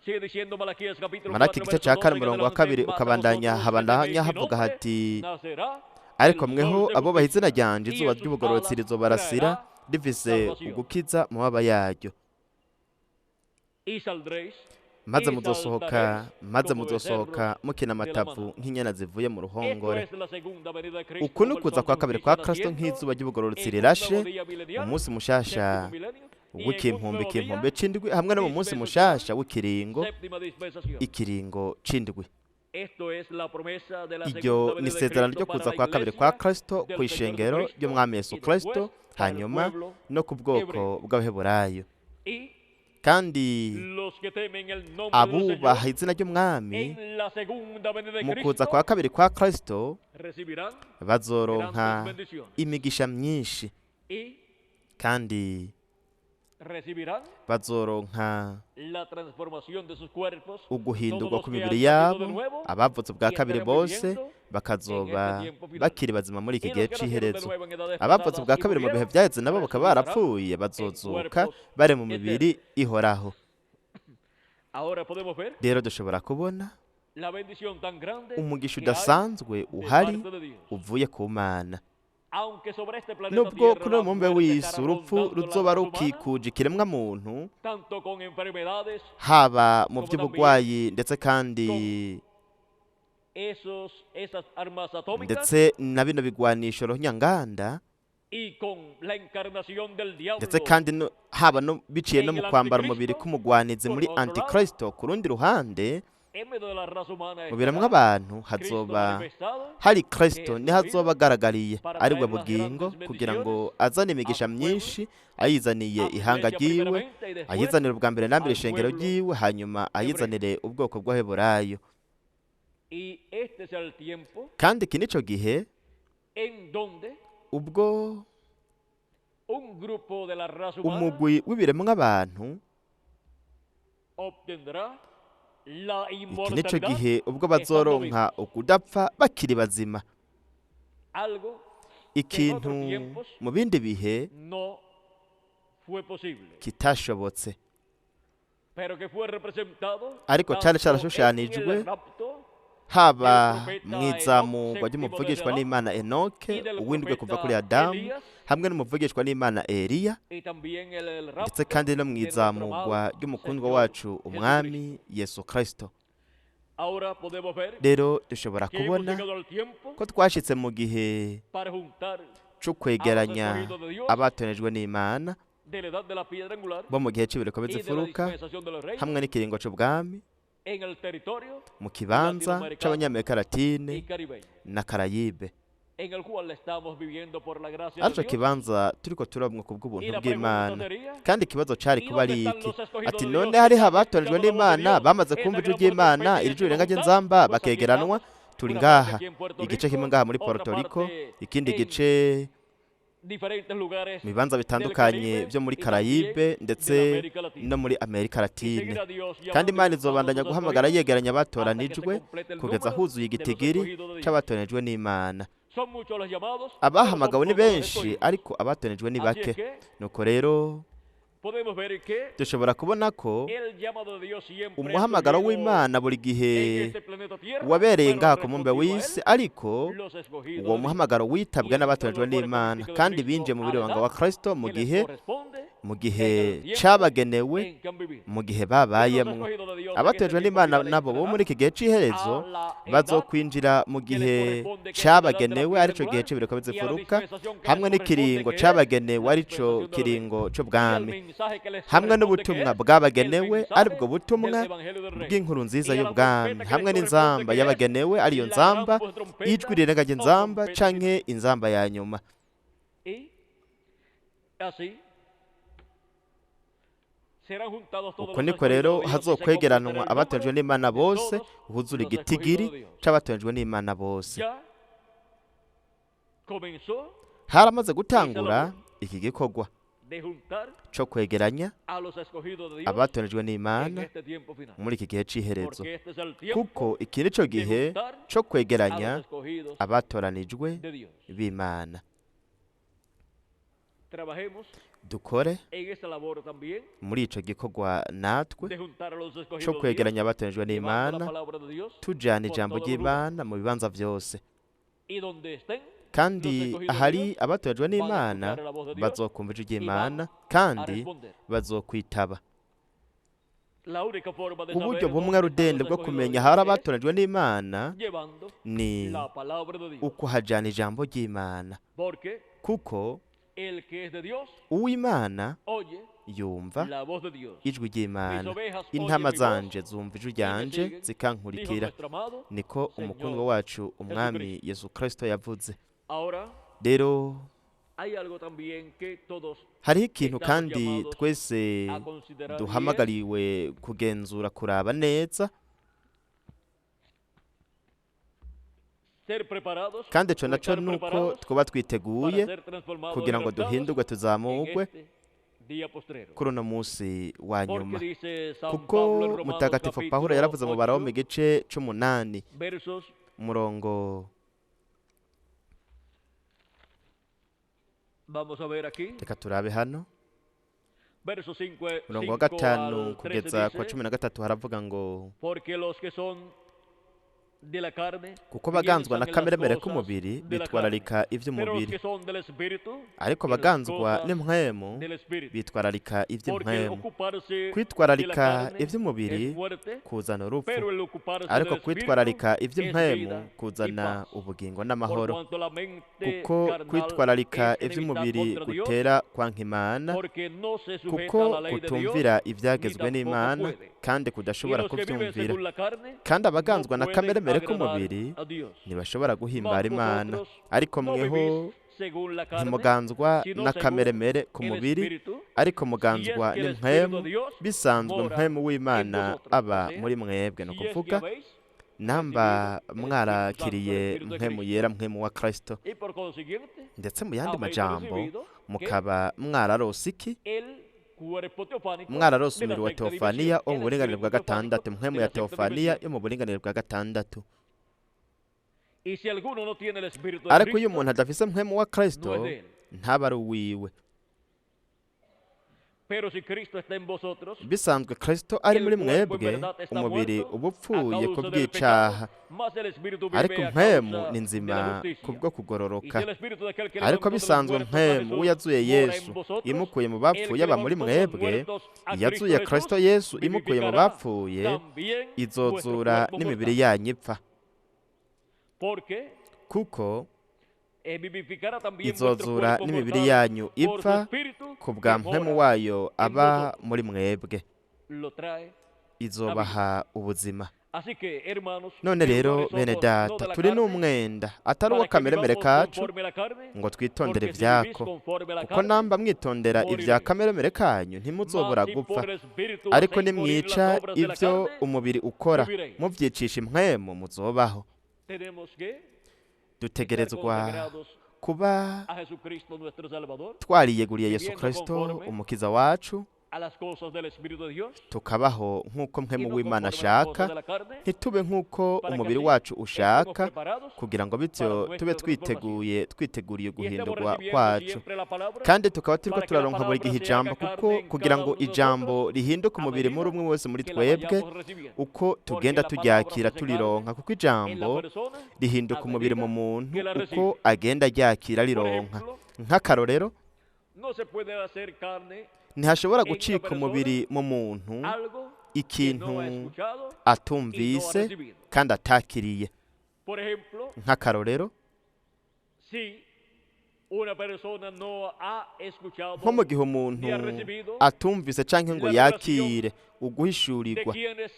Sigue diciendo Malaquías capítulo Malaki 4, igice verso ca 12 kane en umurongo wa adelante, kabiri mas a ukabandanya vosotros habandanya que teméis mi havuga nombre, hati nacerá ariko el mweho sol de abubaha izina justicia, ryanje y izuba en sus ry'ubugororotsi alas rizobarasira traerá rifise salvación. ugukiza mu mababa yaryo. Y saldréis Maze y muzosohoka, saltaréis maze como muzosohoka becerros mukina de la amatavu manada. nk'inyana zivuye mu Esto ruhongore. es la segunda venida de Cristo Uku como ni el ukuza sol kwa de kabiri kwa justicia Kristo naciendo nk'izuba ry'ubugororotsi en un rirashe, nuevo día milenial, umunsi mushasha séptimo milenio, y en un w'ikimpumbi, nuevo día, ikimpumbi c'indwi, hamwe no mu munsi mushasha w'ikiringo, séptima dispensación. ikiringo c'indwi. Esto es la promesa de la Iryo segunda ni venida de isezerano Cristo ryo para kuza la kwa kabiri kwa iglesia Kristo del Señor kw'ishengero Jesucristo ry'umwami Yesu y Kristo, después para el hanyuma pueblo no ku bwoko hebreo. bw'abaheburayo. Y Kandi los que temen el nombre del Señor abubaha izina ry'umwami en la segunda venida de mu kuza Cristo kwa kabiri kwa Kristo recibirán bazoronka grandes bendiciones imigisha myinshi, y kandi recibirán bazoronka la transformación de sus cuerpos uguhindurwa todos los ku que mibiri han nacido de yabo, nuevo abavutse ubwa y kabiri estarán bose viviendo bakazoba en este tiempo final. bakiri bazima muri iki Y gihe los que nacieron de c'iherezo. nuevo en edades Abavutse pasadas ubwa y kabiri mu bihe murieron vyaheze nabo bakaba resucitarán barapfuye bazozuka cuerpos bari mu mibiri ihoraho. Ahora podemos ver Rero dushobora kubona la bendición tan grande umugisha que hay udasanzwe de uhari parte de Dios. uvuye ku Mana. Aunque sobre este planeta Nubwo Tierra kuri uyu la mubumbe muerte w'isi estará urupfu rondando la ruzoba raza humana, rukikuje ikiremwa muntu, tanto con enfermedades, haba mu Como by'ubugwayi ndetse kandi esas armas atómicas ndetse na bino bigwanisho runyanganda, y con la encarnación del diablo ndetse kandi haba no biciye no En mu el kwambara umubiri Anticristo, k'umugwanizi por muri otro lado, Antikristo. Ku rundi ruhande, en medio de la raza humana mu biremwa estará abantu Cristo hazoba manifestado hari Kristo, que niho azoba agaragariye para ari we traer las bugingo, grandes kugira ngo azane imigisha a su pueblo, myinshi ayizaniye a su ihanga iglesia ryiwe, primeramente y después ayizanire ubwa mbere na mbere al ishengero pueblo ryiwe, hanyuma ayizanire ubwoko bw'abaheburayo. Y este es el tiempo Kandi iki nico gihe en donde ubwo un grupo de la raza humana umugwi w'ibiremwa abantu, obtendrá la iki nico inmortalidad, gihe ubwo bazoronka ukudapfa bakiri bazima, algo ikintu mu bindi bihe no fue posible, kitashobotse, pero que fue representado ariko cari tanto en carashushanijwe el rapto haba mu izamurwa ry'umuvugishwa n'Imana Enoke, y del uwindwi kuva kuri profeta Adamu, Elías hamwe n'umuvugishwa n'Imana Eliya, y también el ndetse rapto kandi no mu de nuestro izamurwa amado ry'umukundwa Señor wacu umwami Yesu Kristo. Ahora podemos ver Rero dushobora que hemos kubona llegado al tiempo ko twashitse mu gihe para juntar co kwegeranya abatonejwe n'Imana de la edad de la piedra angular bo mu gihe c'ibiriko y de la bizifuruka dispensación de los reyes hamwe n'ikiringo c'ubwami en el territorio mu kibanza c'abanyamerika y latine caribeño, na Karayibe, en el cual estamos viviendo por la gracia de arico Dios. kibanza turiko turabamwo ku Y bw'ubuntu la pregunta bw'Imana. sería, Kandi ikibazo cari ¿y kuba dónde ari están iki los escogidos ati de none Dios hariho que han abatorejwe escuchado la voz de n'Imana Dios? bamaze Esa kumva ijwi gran voz ry'Imana, trompeta y iri han jwi rirenga sido ry'inzamba juntados, pues aquí bakegeranwa, estamos, turi una parte ngaha, aquí en Puerto igice kimwe Rico, ngaha muri otra Puerto Rico, parte ikindi en gice diferentes lugares mu bibanza bitandukanye Caribe byo muri y también Karayibe de ndetse la América Latina. no muri Amerika Y Latine. seguirá Dios Kandi llamando y Imana juntando izobandanya sus guhamagara escogidos yegeranya hasta que se abatoranijwe complete el kugeza número huzuye de los igitigiri escogidos de Dios. c'abatoranijwe n'Imana. Son muchos los llamados, pero son Abahamagawe ni pocos los benshi escogidos. ariko abatoranijwe ni Así es bake. que Nuko rero podemos ver que dushobora kubona ko el llamado de Dios siempre umuhamagaro estuvieron w'Imana buri en gihe este planeta Tierra, wabereye pero ngaha ku mubumbe respondido a w'isi, él ariko los escogidos uwo de Dios, muhamagaro witabwe Y n'abatoranijwe entraron al n'Imana cuerpo místico de kandi Cristo binjiye mu a la biribanga edad wa Kristo mu que les gihe corresponde mu gihe en el tiempo cabagenewe, en que han vivido. mu gihe Y los babayemwo. escogidos de Dios en este Abatojwe tiempo n'Imana final nabo bo entrarán muri iki gihe c'iherezo a la edad bazokwinjira mu que les gihe corresponde, que es la edad de la cabagenewe, piedra arico gihe angular, c'ibiriko y a la bizifuruka, dispensación que les hamwe corresponde, n'ikiringo que es cabagenewe, la arico dispensación de los reyes, kiringo y al c'ubwami, mensaje que les hamwe corresponde, que n'ubutumwa es el bwabagenewe, mensaje aribwo del butumwa Evangelio del Reino, bw'inkuru nziza y a la y'ubwami, trompeta que les hamwe corresponde, n'inzamba que es yabagenewe, ariyo la gran nzamba voz trompeta ijwi rirenga o ry'inzamba trompeta canke final. inzamba ya nyuma. Y así serán juntados todos Uko los niko escogidos rero de Dios y se hazokwegeranwa completará el abatojwe número n'Imana de bose, todos huzura los escogidos igitigiri de Dios. c'abatojwe n'Imana bose. Ya Comenzó Haramaze gutangura iki gikorwa de juntar co kwegeranya a los escogidos de Dios abatonejwe en n'Imana este tiempo final. muri iki gihe c'iherezo, Porque este es el tiempo kuko iki nico de gihe juntar co a kwegeranya los escogidos abatoranijwe de Dios. b'Imana. Trabajemos Dukore en esa labor también muri ico gikorwa natwe de juntar a los escogidos co de Dios, kwegeranya abatonejwe llevando la n'Imana, palabra de Dios tujana por ijambo todos los ry'Imana mu bibanza vyose. Y donde estén Kandi ahari abatojwe van a n'Imana escuchar la voz de Dios bazokumva ijwi y van ry'Imana a kandi responder. bazokwitaba. La única forma de Uburyo saber bumwe dónde están los rudende bwo escogidos de kumenya Dios ahari es abatorejwe n'Imana llevando ni la palabra de Dios. ukuhajana ijambo ry'Imana, Porque kuko el que es de Dios uw'Imana oye yumva la voz de Dios. ijwi Mis ry'Imana. ovejas oyen Intama mi voz, zanje zumva ijwi y me ryanje siguen, dijo zikankurikira, nuestro amado niko umukundwa Señor wacu umwami Jesucristo. Yesu Kristo yavuze. Ahora Rero hay algo también que todos hariho ikintu estamos kandi llamados twese a considerar y es duhamagariwe kugenzura kuraba neza, ser preparados kandi ico o naco estar nuko preparados twoba para twiteguye ser transformados y kugira ngo raptados duhindurwe en tuzamurwe este día postrero. kuri uno munsi wa Porque nyuma, dice San kuko Pablo en Romanos mutagatifu Pawulo capítulo yaravuze mu Baroma 8, igice c'umunani versos, umurongo, vamos a ver aquí, reka turabe hano, versos 5, umurongo wa 5 gatanu al 13 kugeza ku wa dice, 13 haravuga ngo porque los que son de la carne kuko baganzwa piensan na en las kameremere cosas k'umubiri de la carne, bitwararika pero los ivy'umubiri, que son del espíritu ariko en las baganzwa cosas n'impwemu del espíritu. bitwararika Porque el ivy'impwemu. ocuparse de la Kwitwararika carne es ivy'umubiri muerte, kuzana urupfu, pero el ocuparse ariko del espíritu kwitwararika es ivy'impwemu vida y kuzana paz. ubugingo Por n'amahoro, cuanto la mente kuko carnal kwitwararika es enemistad ivy'umubiri contra Dios, gutera kwanka Imana, porque no se sujeta a kuko la ley de Dios, kutumvira ni ivyagezwe tampoco n'Imana puede. kandi Y kudashobora los que viven kuvyumvira. según la carne Kandi no abaganzwa na pueden kameremere agradar k'umubiri a Dios. ntibashobora Mas guhimbara Imana, vosotros ariko no mweho vivís según la carne, ntimuganzwa sino na según kameremere el k'umubiri, Espíritu, ariko si es muganzwa que el Espíritu n'impwemu, de Dios bisanzwe mora mpwemu en w'Imana vosotros. O aba sea, muri mwebwe. Ni si es que ukuvuga habéis namba recibido el Espíritu Santo, el mwarakiriye Espíritu de mpwemu Cristo. yera, mpwemu wa Kristo. Y por consiguiente, Ndetse mu yandi habéis majambo recibido que mukaba mwararose iki? el cuerpo teofánico Mwararose de la umubiri wa sexta teofaniya dimensión, wo mu el buringanire bwa espíritu teofánico gatandatu, mpwemu de ya la sexta teofaniya dimensión. yo mu buringanire bwa gatandatu. Y si alguno no tiene el Espíritu de Ariko iyo Cristo, umuntu adafise mpwemu wa no Kristo es de él. ntaba ari uwiwe. Pero si Cristo está en vosotros, Bisanzwe Kristo ari el muri cuerpo en mwebwe, verdad está umubiri muerto uba a upfuye causa del pecado, kubw'icaha, mas el Espíritu ariko vive a mpwemu causa ni de la nzima justicia. kubwo Y si kugororoka. el Espíritu de aquel que Ariko levantó de los bisanzwe muertos a mpwemu Jesús uyazuye mora en Yesu vosotros, imukuye mu el bapfuye que aba muri levantó de los mwebwe, muertos a Cristo iyazuye Kristo Jesús Yesu imukuye mu vivificará bapfuye también vuestro izozura cuerpo n'imibiri mortal. yanyu ipfa, Porque kuko vivificará también vuestro izozura cuerpo n'imibiri mortal yanyu por su ipfa Espíritu ku que bwa mpwemu mora wayo en aba vosotros. muri mwebwe, Lo trae a vida. izobaha ubuzima. Así que, hermanos, None rero deudores bene somos no data, de la turi carne, n'umwenda atari para uwo que kameremere vivamos kacu conforme a la carne, ngo twitondere porque si vivís ivyako, conforme a la kuko carne, namba mwitondera ibya moriréis. kameremere kanyu ntimuzobora Mas si gupfa, por el Espíritu ariko hacéis morir las nimwica obras de la ivyo carne, umubiri ukora viviréis. muvyicisha impwemu muzobaho. Tenemos que estar Dutegerezwa consagrados kuba a Jesucristo nuestro Salvador, twariyeguriye Yesu viviendo Kristo conforme umukiza wacu, a las cosas del Espíritu de Dios tukabaho nk'uko y mpwemu no w'Imana conforme a las cosas ashaka, de la carne, ntitube nk'uko para que umubiri así wacu estemos ushaka, preparados kugira ngo para bityo tube nuestra transformación. twiteguye twiteguriye Y estemos guhindurwa recibiendo kwacu. siempre la palabra Kandi tukaba turiko para que la turaronka buri palabra gihe se ijambo, haga kuko carne en kugira cada ngo uno de ijambo nosotros rihinduke a umubiri muri medida umwe wese muri que la twebwe, vayamos recibiendo. uko Porque tugenda la palabra turyakira se hace carne turironka, kuko en la ijambo persona rihinduka a umubiri mu medida muntu que la uko recibe. agenda aryakira Por rironka. ejemplo, Nk'akarorero, no se puede hacer carne ntihashobora en una gucika persona umubiri mu muntu algo que ikintu no ha escuchado y no ha atumvise recibido. kandi atakiriye. Por ejemplo, Nk'akarorero, si una persona no ha nko escuchado mu gihe umuntu ni ha recibido atumvise canke ngo la revelación yakire de uguhishurirwa quienes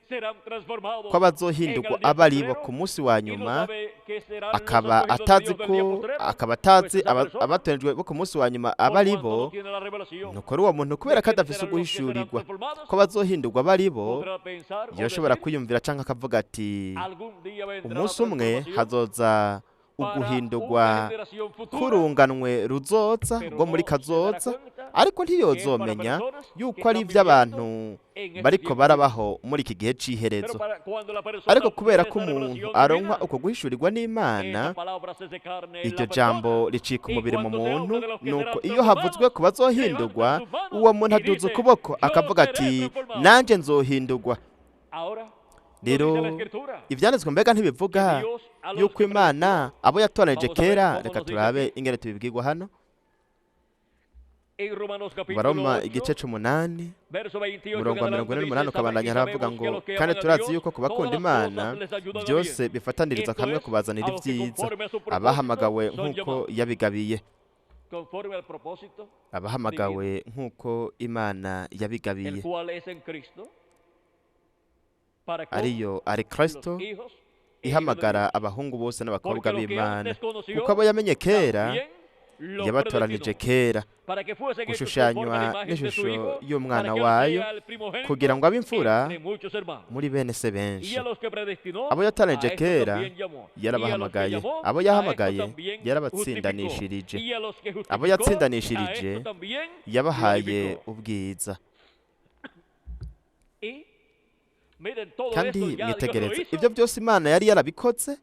serán transformados ko en abazohindurwa el día aba aribo postrero ku munsi wa y no nyuma, sabe que serán los akaba escogidos de atazi Dios del día ko postrero, akaba pues atazi esa persona, abatorejwe bo ku munsi wa nyuma aba por ari cuanto bo, no tiene la revelación nuko ari uwo muntu de kubera ko quiénes adafise serán los que serán uguhishurirwa transformados, ko abazohindurwa aba ari bo, podrá pensar o yoshobora decir, kwiyumvira canke akavuga ati algún día vendrá la umunsi umwe transformación hazoza para una uguhindurwa generación futura, kurunganwe ruzoza pero rwo muri no se dará kazoza, cuenta ariko que es para ntiyozomenya personas que yuko ari están iby'abantu viviendo en este bariko tiempo final. barabaho muri iki gihe Pero c'iherezo. para cuando la persona Ariko kubera obtiene ko esa umuntu revelación aronka divina, uko guhishurirwa n'Imana, esa palabra se hace carne en iryo la jambo persona. ricika Y umubiri mu cuando se muntu. habla de los que Nuko serán iyo havuzwe transformados, ku bazohindurwa, levanta sus manos uwo muntu y aduza dice, ukuboko yo akavuga seré ati transformado. nanjye nzohindurwa. Ahora, ¿no Rero dice la escritura ivyanditswe mbega que ntibivuga Dios a los yuko que Imana predestinó? abo yatoranije Vamos a ver kera? cómo Reka nos dice turabe aquí ingene tubibwirwa hano. en Romanos capítulo Baroma 8, igice c'umunani, verso 28 en umurongo wa mirongo adelante ine dice, n'umunani ukabandanya y haravuga sabemos que ngo los que kandi aman a turazi Dios, yuko ku bakunda todas las Imana cosas les ayudan a byose bien. bifataniriza Esto hamwe es, kubazanira a los que ibyiza, conforme a su propósito abahamagawe son nk'uko llamados. yabigabiye. Conforme al propósito Abahamagawe nk'uko Imana el yabigabiye, cual es en Cristo, para con ariyo ari los Kristo hijos e hijas de ihamagara Dios. abahungu bose n'abakobwa Porque lo que b'Imana, antes conoció, kuko abo yamenye kera también los yabatoranije predestinó kera para que fuesen hechos conforme a la gushushanywa imagen de su n'ishusho Hijo, para y'umwana que él wayo, sea el primogénito kugira ngo abe imfura entre muchos hermanos. muri bene se Y benshi. a los que predestinó, Abo a yatoranije estos kera también llamó. Y a los que yarabahamagaye, llamó, abo a estos yahamagaye también justificó. yarabatsindanishirije, Y a los que abo justificó, a yatsindanishirije estos también yabahaye glorificó. ubwiza. Y miren, todo Kandi esto ya Dios lo mwitegereze, hizo ibyo byose Imana yari yarabikoze,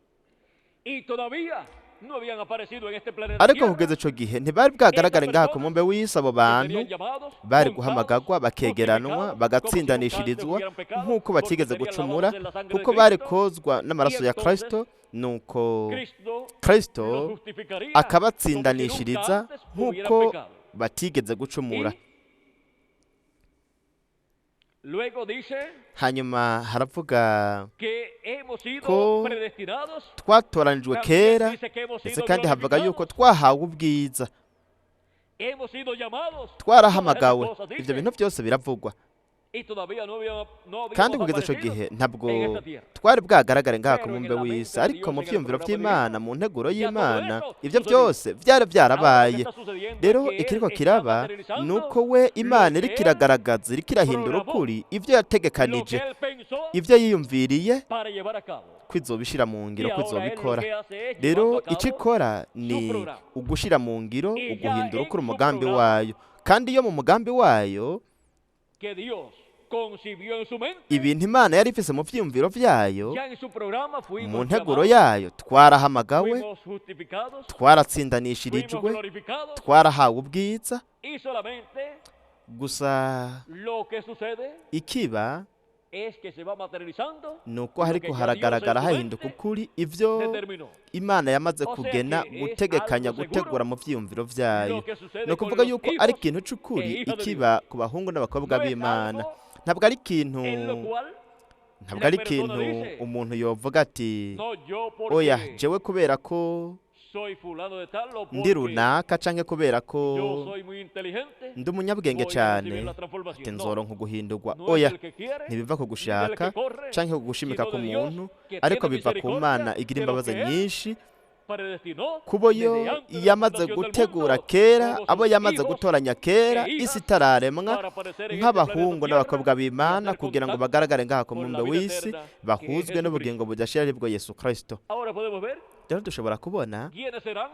y todavía no habían aparecido en este planeta ariko Tierra kugeza ico gihe ntibari bwagaragare esas ngaha ku personas mumbe w'isi. Abo que bantu serían llamados, bari juntados, guhamagarwa, bakegeranwa, justificados, como si nunca antes bagatsindanishirizwa hubieran pecado, nk'uko porque batigeze serían gucumura, lavados en la sangre de kuko bari Cristo, kozwa y n'amaraso ya entonces Kristo. Nuko Cristo Kristo los justificaría como si nunca akabatsindanishiriza antes hubieran nk'uko pecado. batigeze gucumura. Y luego dice Hanyuma haravuga que hemos sido ko predestinados, twatoranijwe también kera, dice que hemos ndetse sido kandi havuga yuko glorificados, twahawe ubwiza, hemos sido llamados, todas esas twarahamagawe. cosas Ibyo dice, bintu byose biravugwa, y todavía no kandi habíamos kugeza ico aparecido gihe ntabwo en esta tierra. twari bwagaragare ngaha ku Pero en mumbe la mente w'isi, de ariko Dios, mu en el vyiyumviro programa vy'Imana, divino, mu nteguro ya todo y'Imana, eso ivyo sucedió. byose vyari Ahora lo que vyarabaye. está sucediendo es Rero que Él ikiriko está kiraba ni materializando uko we lo Imana que iriko Él iragaragaza, iriko irahindura programó, ukuri ivyo lo que yategekanije, Él pensó ivyo yiyumviriye para llevar a cabo. ko izobishira mu ngiro, Y ko ahora Él lo izobikora. que hace es Rero llevando a ico cabo ikora su ni programa. ugushira mu ngiro, Y ya uguhindura en ukuri su umugambi programa wayo. Kandi iyo mu mugambi wayo que Dios concibió en su mente, ibintu Imana yari ifise mu vyiyumviro vyayo, ya en su programa mu fuimos nteguro llamados, yayo twarahamagawe, fuimos justificados, fuimos twaratsindanishirijwe, glorificados, twarahawe ubwiza. y solamente Gusa lo que sucede ikiba es que se va materializando ni uko lo hariko que ya Dios en haragaragara su hahinduka mente ukuri ivyo determinó. Imana yamaze O sea kugena, que es gutegekanya, algo seguro gutegura mu vyiyumviro vyayo. lo que sucede Ni con ukuvuga los yuko ari hijos ikintu c'ukuri e hijas de Dios. ikiba ku bahungu n'abakobwa No es b'Imana. algo Ntabwo ari ikintu, en lo cual ntabwo la ari persona ikintu dice, umuntu yovuga ati no, yo oya porque jewe kubera ko soy fulano de tal o ndi porque runaka canke kubera ko yo soy muy inteligente, ndi umunyabwenge voy a cane, recibir la ati transformación. No, nzoronka uguhindurwa. no es Oya, del que quiere ntibiva ku ni del gushaka que corre, canke ku gushimika sino de Dios k'umuntu, que ariko tiene biva ku misericordia Mana igira de los imbabazi que Él nyinshi, predestinó kubo yo desde antes de la yamaze fundación del gutegura mundo kera, como abo sus yamaze hijos gutoranya kera e isi hijas itararemwa, para aparecer en este planeta nk'abahungu Tierra n'abakobwa y b'Imana, hacer kugira ngo contacto bagaragare ngaha ku con mumbe la vida w'isi, eterna que es bahuzwe Jesucristo. n'ubugingo budashira aribwo Yesu Kristo. Ahora podemos ver Rero dushobora kubona quiénes serán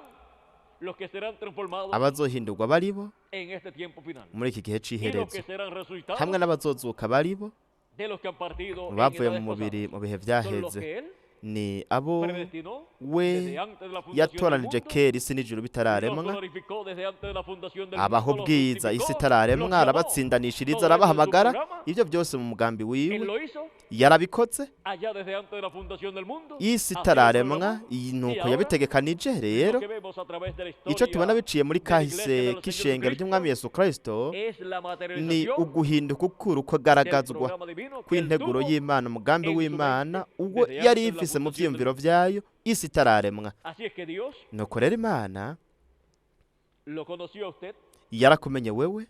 los que serán transformados abazohindurwa baribo en este tiempo final muri iki gihe y los c'iherezo, que serán resucitados hamwe n'abazozuka baribo de los que han partido en bavuye mu edades mubiri pasadas. mu bihe Son los vyaheze, que Él ni abo predestinó we desde antes de la fundación del yatoranije mundo, kera isi n'ijuru los bitararemwa, glorificó desde antes de la fundación del abaha mundo, los ubwiza isi justificó, los itararemwa, llamó. arabatsindanishiriza, Todo eso en su arabahamagara, programa, ivyo byose mu mugambi Él wiwe lo hizo yarabikoze allá desde antes de la fundación del mundo. isi Así lo itararemwa. programó. Iyi Y nuko ahora yabitegekanije. Rero lo que vemos a través de la ico tubona historia biciye muri de la iglesia kahise del Señor k'ishengero Jesucristo ry'umwami Yesu Kristo es la ni materialización uguhinduka ukuri del ukagaragazwa programa divino que él kw'integuro tuvo y'Imana, umugambi en su w'Imana mente uwo desde yari antes de la ifise mu fundación del vyiyumviro vyayo isi itararemwa. Así es que Dios Nuko rero Imana lo conoció a usted yarakumenye wewe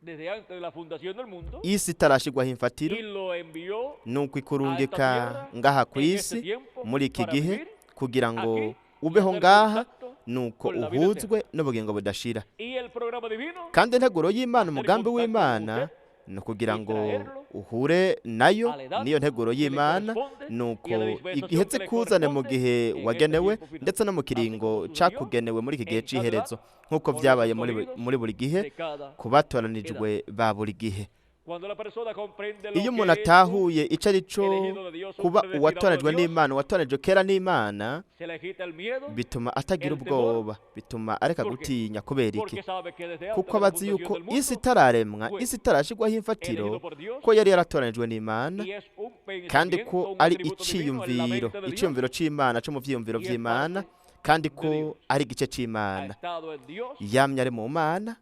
desde antes de la fundación del mundo isi itarashirwaho imfatiro, y lo envió nuko a esta ikurungika tierra ngaha ku en este isi tiempo muri iki para gihe vivir kugira ngo aquí y ubeho hacer ngaha, contacto nuko con la vida eterna. uhuzwe n'ubugingo budashira. Y el programa divino Kandi integuro y'Imana, hacer umugambi contacto con w'Imana usted ni ukugira y ngo traerlo Uhure nayo niyo nteguro y'Imana, nuko ihetse kuzane mu gihe wagenewe ndetse no mu kiringo cakugenewe muri iki gihe c'iherezo, nk'uko vyabaye muri buri gihe ku batoranijwe ba buri gihe. Iyo umuntu atahuye ico ari co kuba uwatoranijwe n'Imana, uwatoranijwe kera n'Imana, bituma atagira ubwoba, bituma areka gutinya. Kubera iki? Kuko aba azi yuko isi itararemwa, isi itarashirwaho imfatiro, ko yari yaratoranijwe n'Imana, kandi ko ari iciyumviro, iciyumviro c'Imana, co mu vyiyumviro vy'Imana, kandi ko ari igice c'Imana. Yamye ari mu Mana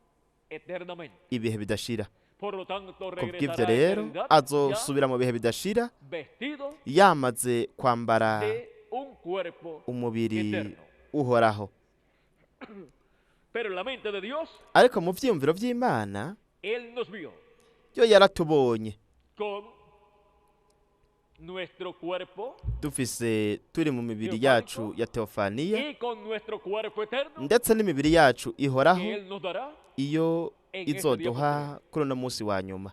ibihe bidashira. Kubw'ivyo rero azosubira mu bihe bidashira yamaze kwambara umubiri uhoraho. Ariko mu vyiyumviro vy'Imana yo yaratubonye dufise turi mu mibiri yacu ya teofaniya ndetse n'imibiri yacu ihoraho iyo izoduha kuri uno munsi wa nyuma.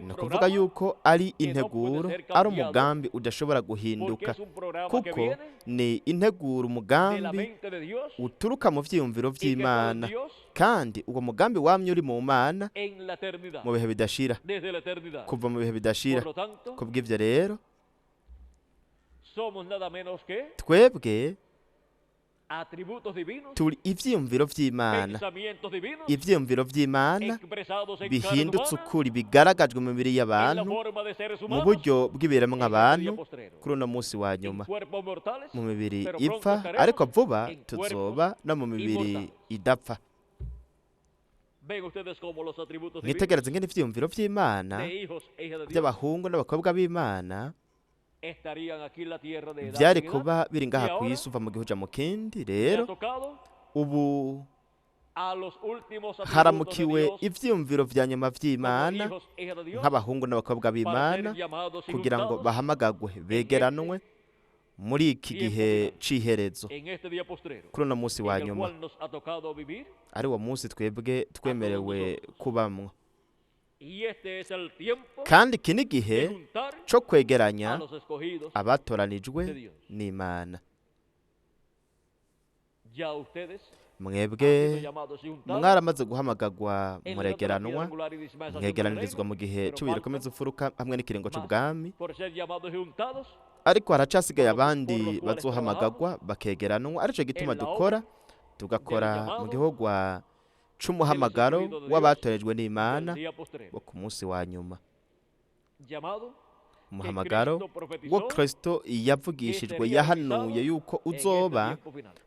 Ni ukuvuga yuko ari integuro, ari umugambi udashobora guhinduka, kuko ni integuro, umugambi uturuka mu vyiyumviro vy'Imana, kandi uwo mugambi wamye uri mu Mana mu bihe bidashira, kuva mu bihe bidashira. Kubw'ivyo rero twebwe turi ivyiyumviro vy'Imana, ivyiyumviro vy'Imana bihindutse ukuri, bigaragajwe mu mibiri y'abantu mu buryo bw'ibiremwa abantu kuri uno munsi wa nyuma, mu mibiri ipfa, ariko vuba tuzoba no mu mibiri idapfa. Mwitegereze ingene ivyiyumviro vy'Imana by'abahungu n'abakobwa b'Imana vyari kuba biri ngaha kw'isi uva mu gihe uja mu kindi. Rero ubu haramukiwe ivyiyumviro vya nyuma vy'Imana nk'abahungu n'abakobwa b'Imana, kugira ngo bahamagagwe begeranwe muri iki gihe c'iherezo, kuri uno munsi wa nyuma, ari wo munsi twebwe twemerewe kubamwo. Kandi iki ni igihe co kwegeranya abatoranijwe n'Imana. Mwebwe mwaramaze guhamagagwa muregeranwa, mwegeranirizwa mu gihe c'ubugira komeza imfuruka hamwe n'ikiringo c'ubwami, ariko haracasigaye abandi bazohamagagwa bakegeranwa. Arico gituma dukora, tugakora mu gihugu c'umuhamagaro w'abatorejwe n'Imana wo ku munsi wa nyuma, umuhamagaro wo Kristo yavugishijwe, yahanuye yuko uzoba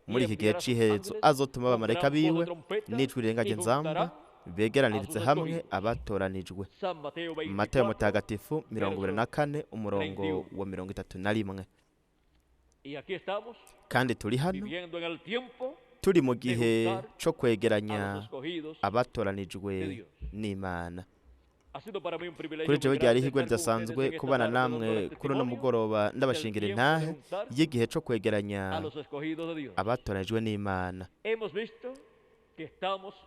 muri iki gihe c'iherezo. Azotuma abamarayika biwe n'ijwi rirengaje nzamba begeraniritse hamwe abatoranijwe. Matayo mutagatifu 24 umurongo wa 31. Kandi turi hano turi mu gihe co kwegeranya abatoranijwe n'Imana. Kuri jewe ryari ihirwe ridasanzwe kubana namwe kuri uno mugoroba ndabashingira intahe y'igihe co kwegeranya abatoranijwe n'Imana.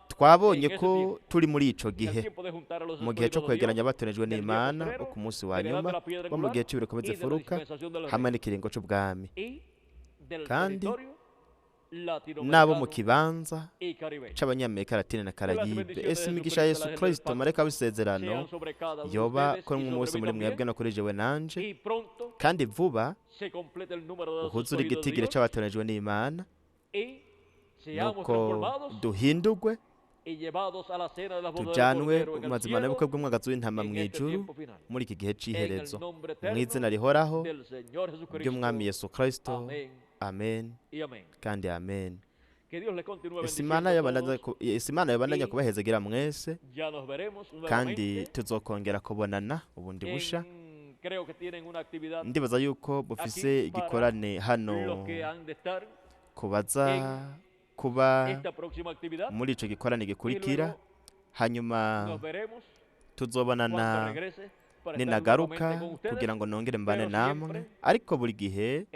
Twabonye ko turi muri ico gihe, mu gihe co kwegeranya abatoranijwe n'Imana bo ku munsi wa nyuma, bo mu gihe c'ibiro komeza imfuruka hamwe n'ikiringo c'ubwami, kandi nabo mu kibanza c'Abanyamerika Latine na Karayibe. Ese imigisha ya Yesu Kristo, marayika w'isezerano, yoba ko umunsi muri mwebwe no kuri jewe nanje, kandi vuba uhuzure igitigiri c'abatoranijwe n'Imana, nuko duhindurwe tujanwe mu mazimano y'ubukwe bw'umwagazi w'intama mw'ijuru muri iki gihe c'iherezo, mw'izina rihoraho ry'Umwami Yesu Kristo. Amen kandi amen. Ese Imana yabandanya kubahezagira mwese, kandi tuzokongera kubonana ubundi busha. Ndibaza yuko bufise igikorane hano kubaza kuba muri ico gikorane gikurikira, hanyuma tuzobonana ninagaruka kugira ngo nongere mbane namwe. Ariko buri gihe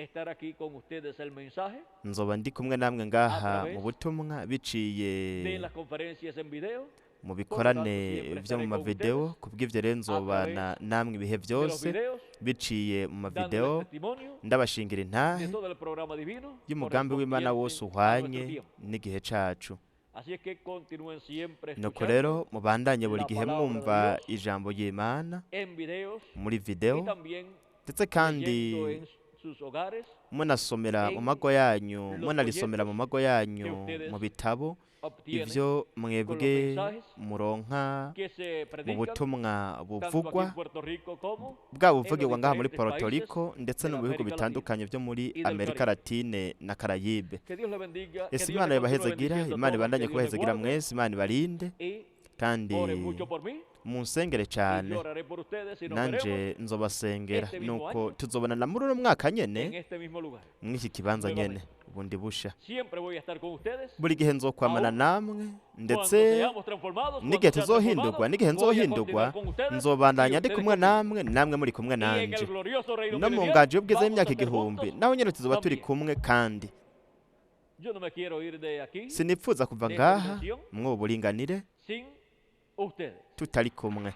nzoba ndi kumwe namwe ngaha mu butumwa biciye Mu bikorane vyo mu mavideo. Kubw'ivyo rero nzobana namwe ibihe vyose biciye mu mavideo, ndabashingira intahe y'umugambi w'Imana wose uhwanye n'igihe cacu. Nuko rero mubandanye buri gihe mwumva ijambo ry'Imana muri video, ndetse kandi munasomera mu mago yanyu, munarisomera mu mago yanyu mu bitabo ivyo mwebwe muronka mu butumwa buvugwa, bwaba buvugirwa ngaha muri Puerto Rico ndetse no mu bihugu bitandukanye vyo muri Amerika Latine na Caraïbe. Ese Imana yabahezagira, Imana ibandanye kubahezagira mwese, Imana ibarinde, kandi munsengere cyane, nanje nzobasengera. Nuko tuzobonana muri uno mwaka nyene mw'iki kibanza nyene bundi busha. Buri gihe nzokwamana namwe, ndetse n'igihe tuzohindurwa, n'igihe nzohindurwa, nzobandanya ndi kumwe namwe, namwe muri kumwe nanje. No mu nganje y'ubwiza y'imyaka 1000 naho nyene tuzoba turi kumwe. Kandi sinipfuza kuva ngaha mw'ubu buringanire tutari kumwe.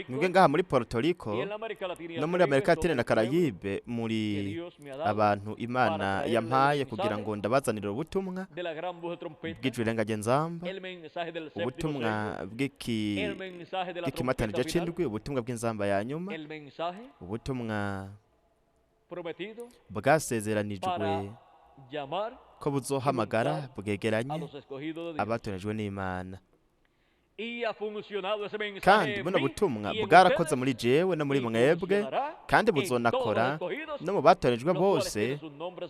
Mwebwe ngaha muri Puerto Rico no muri Amerika Latine na Caraïbe muri abantu Imana yampaye kugira ngo ndabazanire ubutumwa bw'ijwi nzamba, ubutumwa bw'ikimatanije c'indwi, ubutumwa bw'inzamba ya nyuma, ubutumwa bwasezeranijwe ko buzohamagara bwegeranye abatoranijwe n'Imana. Kandi buno butumwa bwarakoze muri jewe no muri mwebwe, kandi buzonakora no mu batoranijwe bose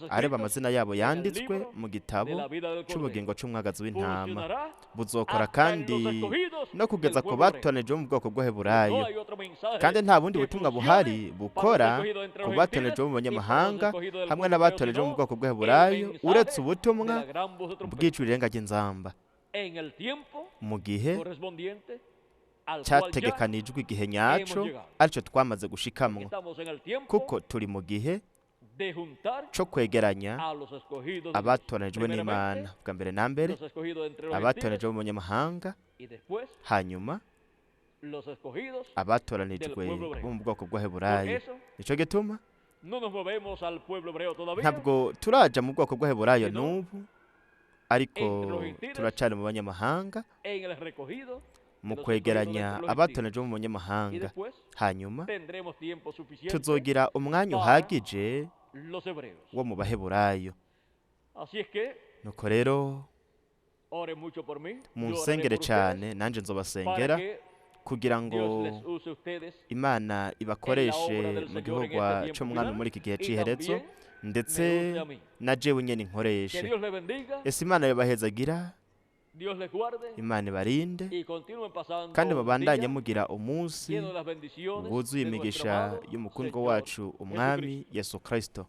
areba amazina yabo yanditswe mu gitabo c'ubugingo c'umwagazi w'intama. Buzokora kandi no kugeza ku batoranijwe mu bwoko bw'Abaheburayo. Kandi nta bundi butumwa buhari bukora ku batoranijwe mu banyamahanga hamwe n'abatoranijwe mu bwoko bw'Abaheburayo uretse ubutumwa bw'ijwi rirenga ry'inzamba mu gihe cyategekanijwe, igihe nyaco aricyo twamaze gushikamwo, kuko turi mu gihe co kwegeranya abatoranijwe n'Imana, bwa mbere na mbere abatoranijwe mu banyamahanga, hanyuma abatoranijwe bo mu bwoko bw'Abaheburayo. Nico gituma ntabwo turaja mu bwoko bw'Abaheburayo n'ubu, ariko turacari mu banyamahanga mu kwegeranya abatoranijwe mu banyamahanga. Hanyuma tuzogira umwanya uhagije wo mu Baheburayo. Nuko rero munsengere cyane, nanje nzobasengera kugira ngo Imana ibakoreshe mu gikorwa c'umwami muri iki gihe c'iherezo, ndetse na jewe nyene inkoreshe. Ese Imana yobahezagira, Imana ibarinde, kandi mubandanye mugira umunsi wuzuye imigisha y'umukundwa wacu umwami Yesu Kristo.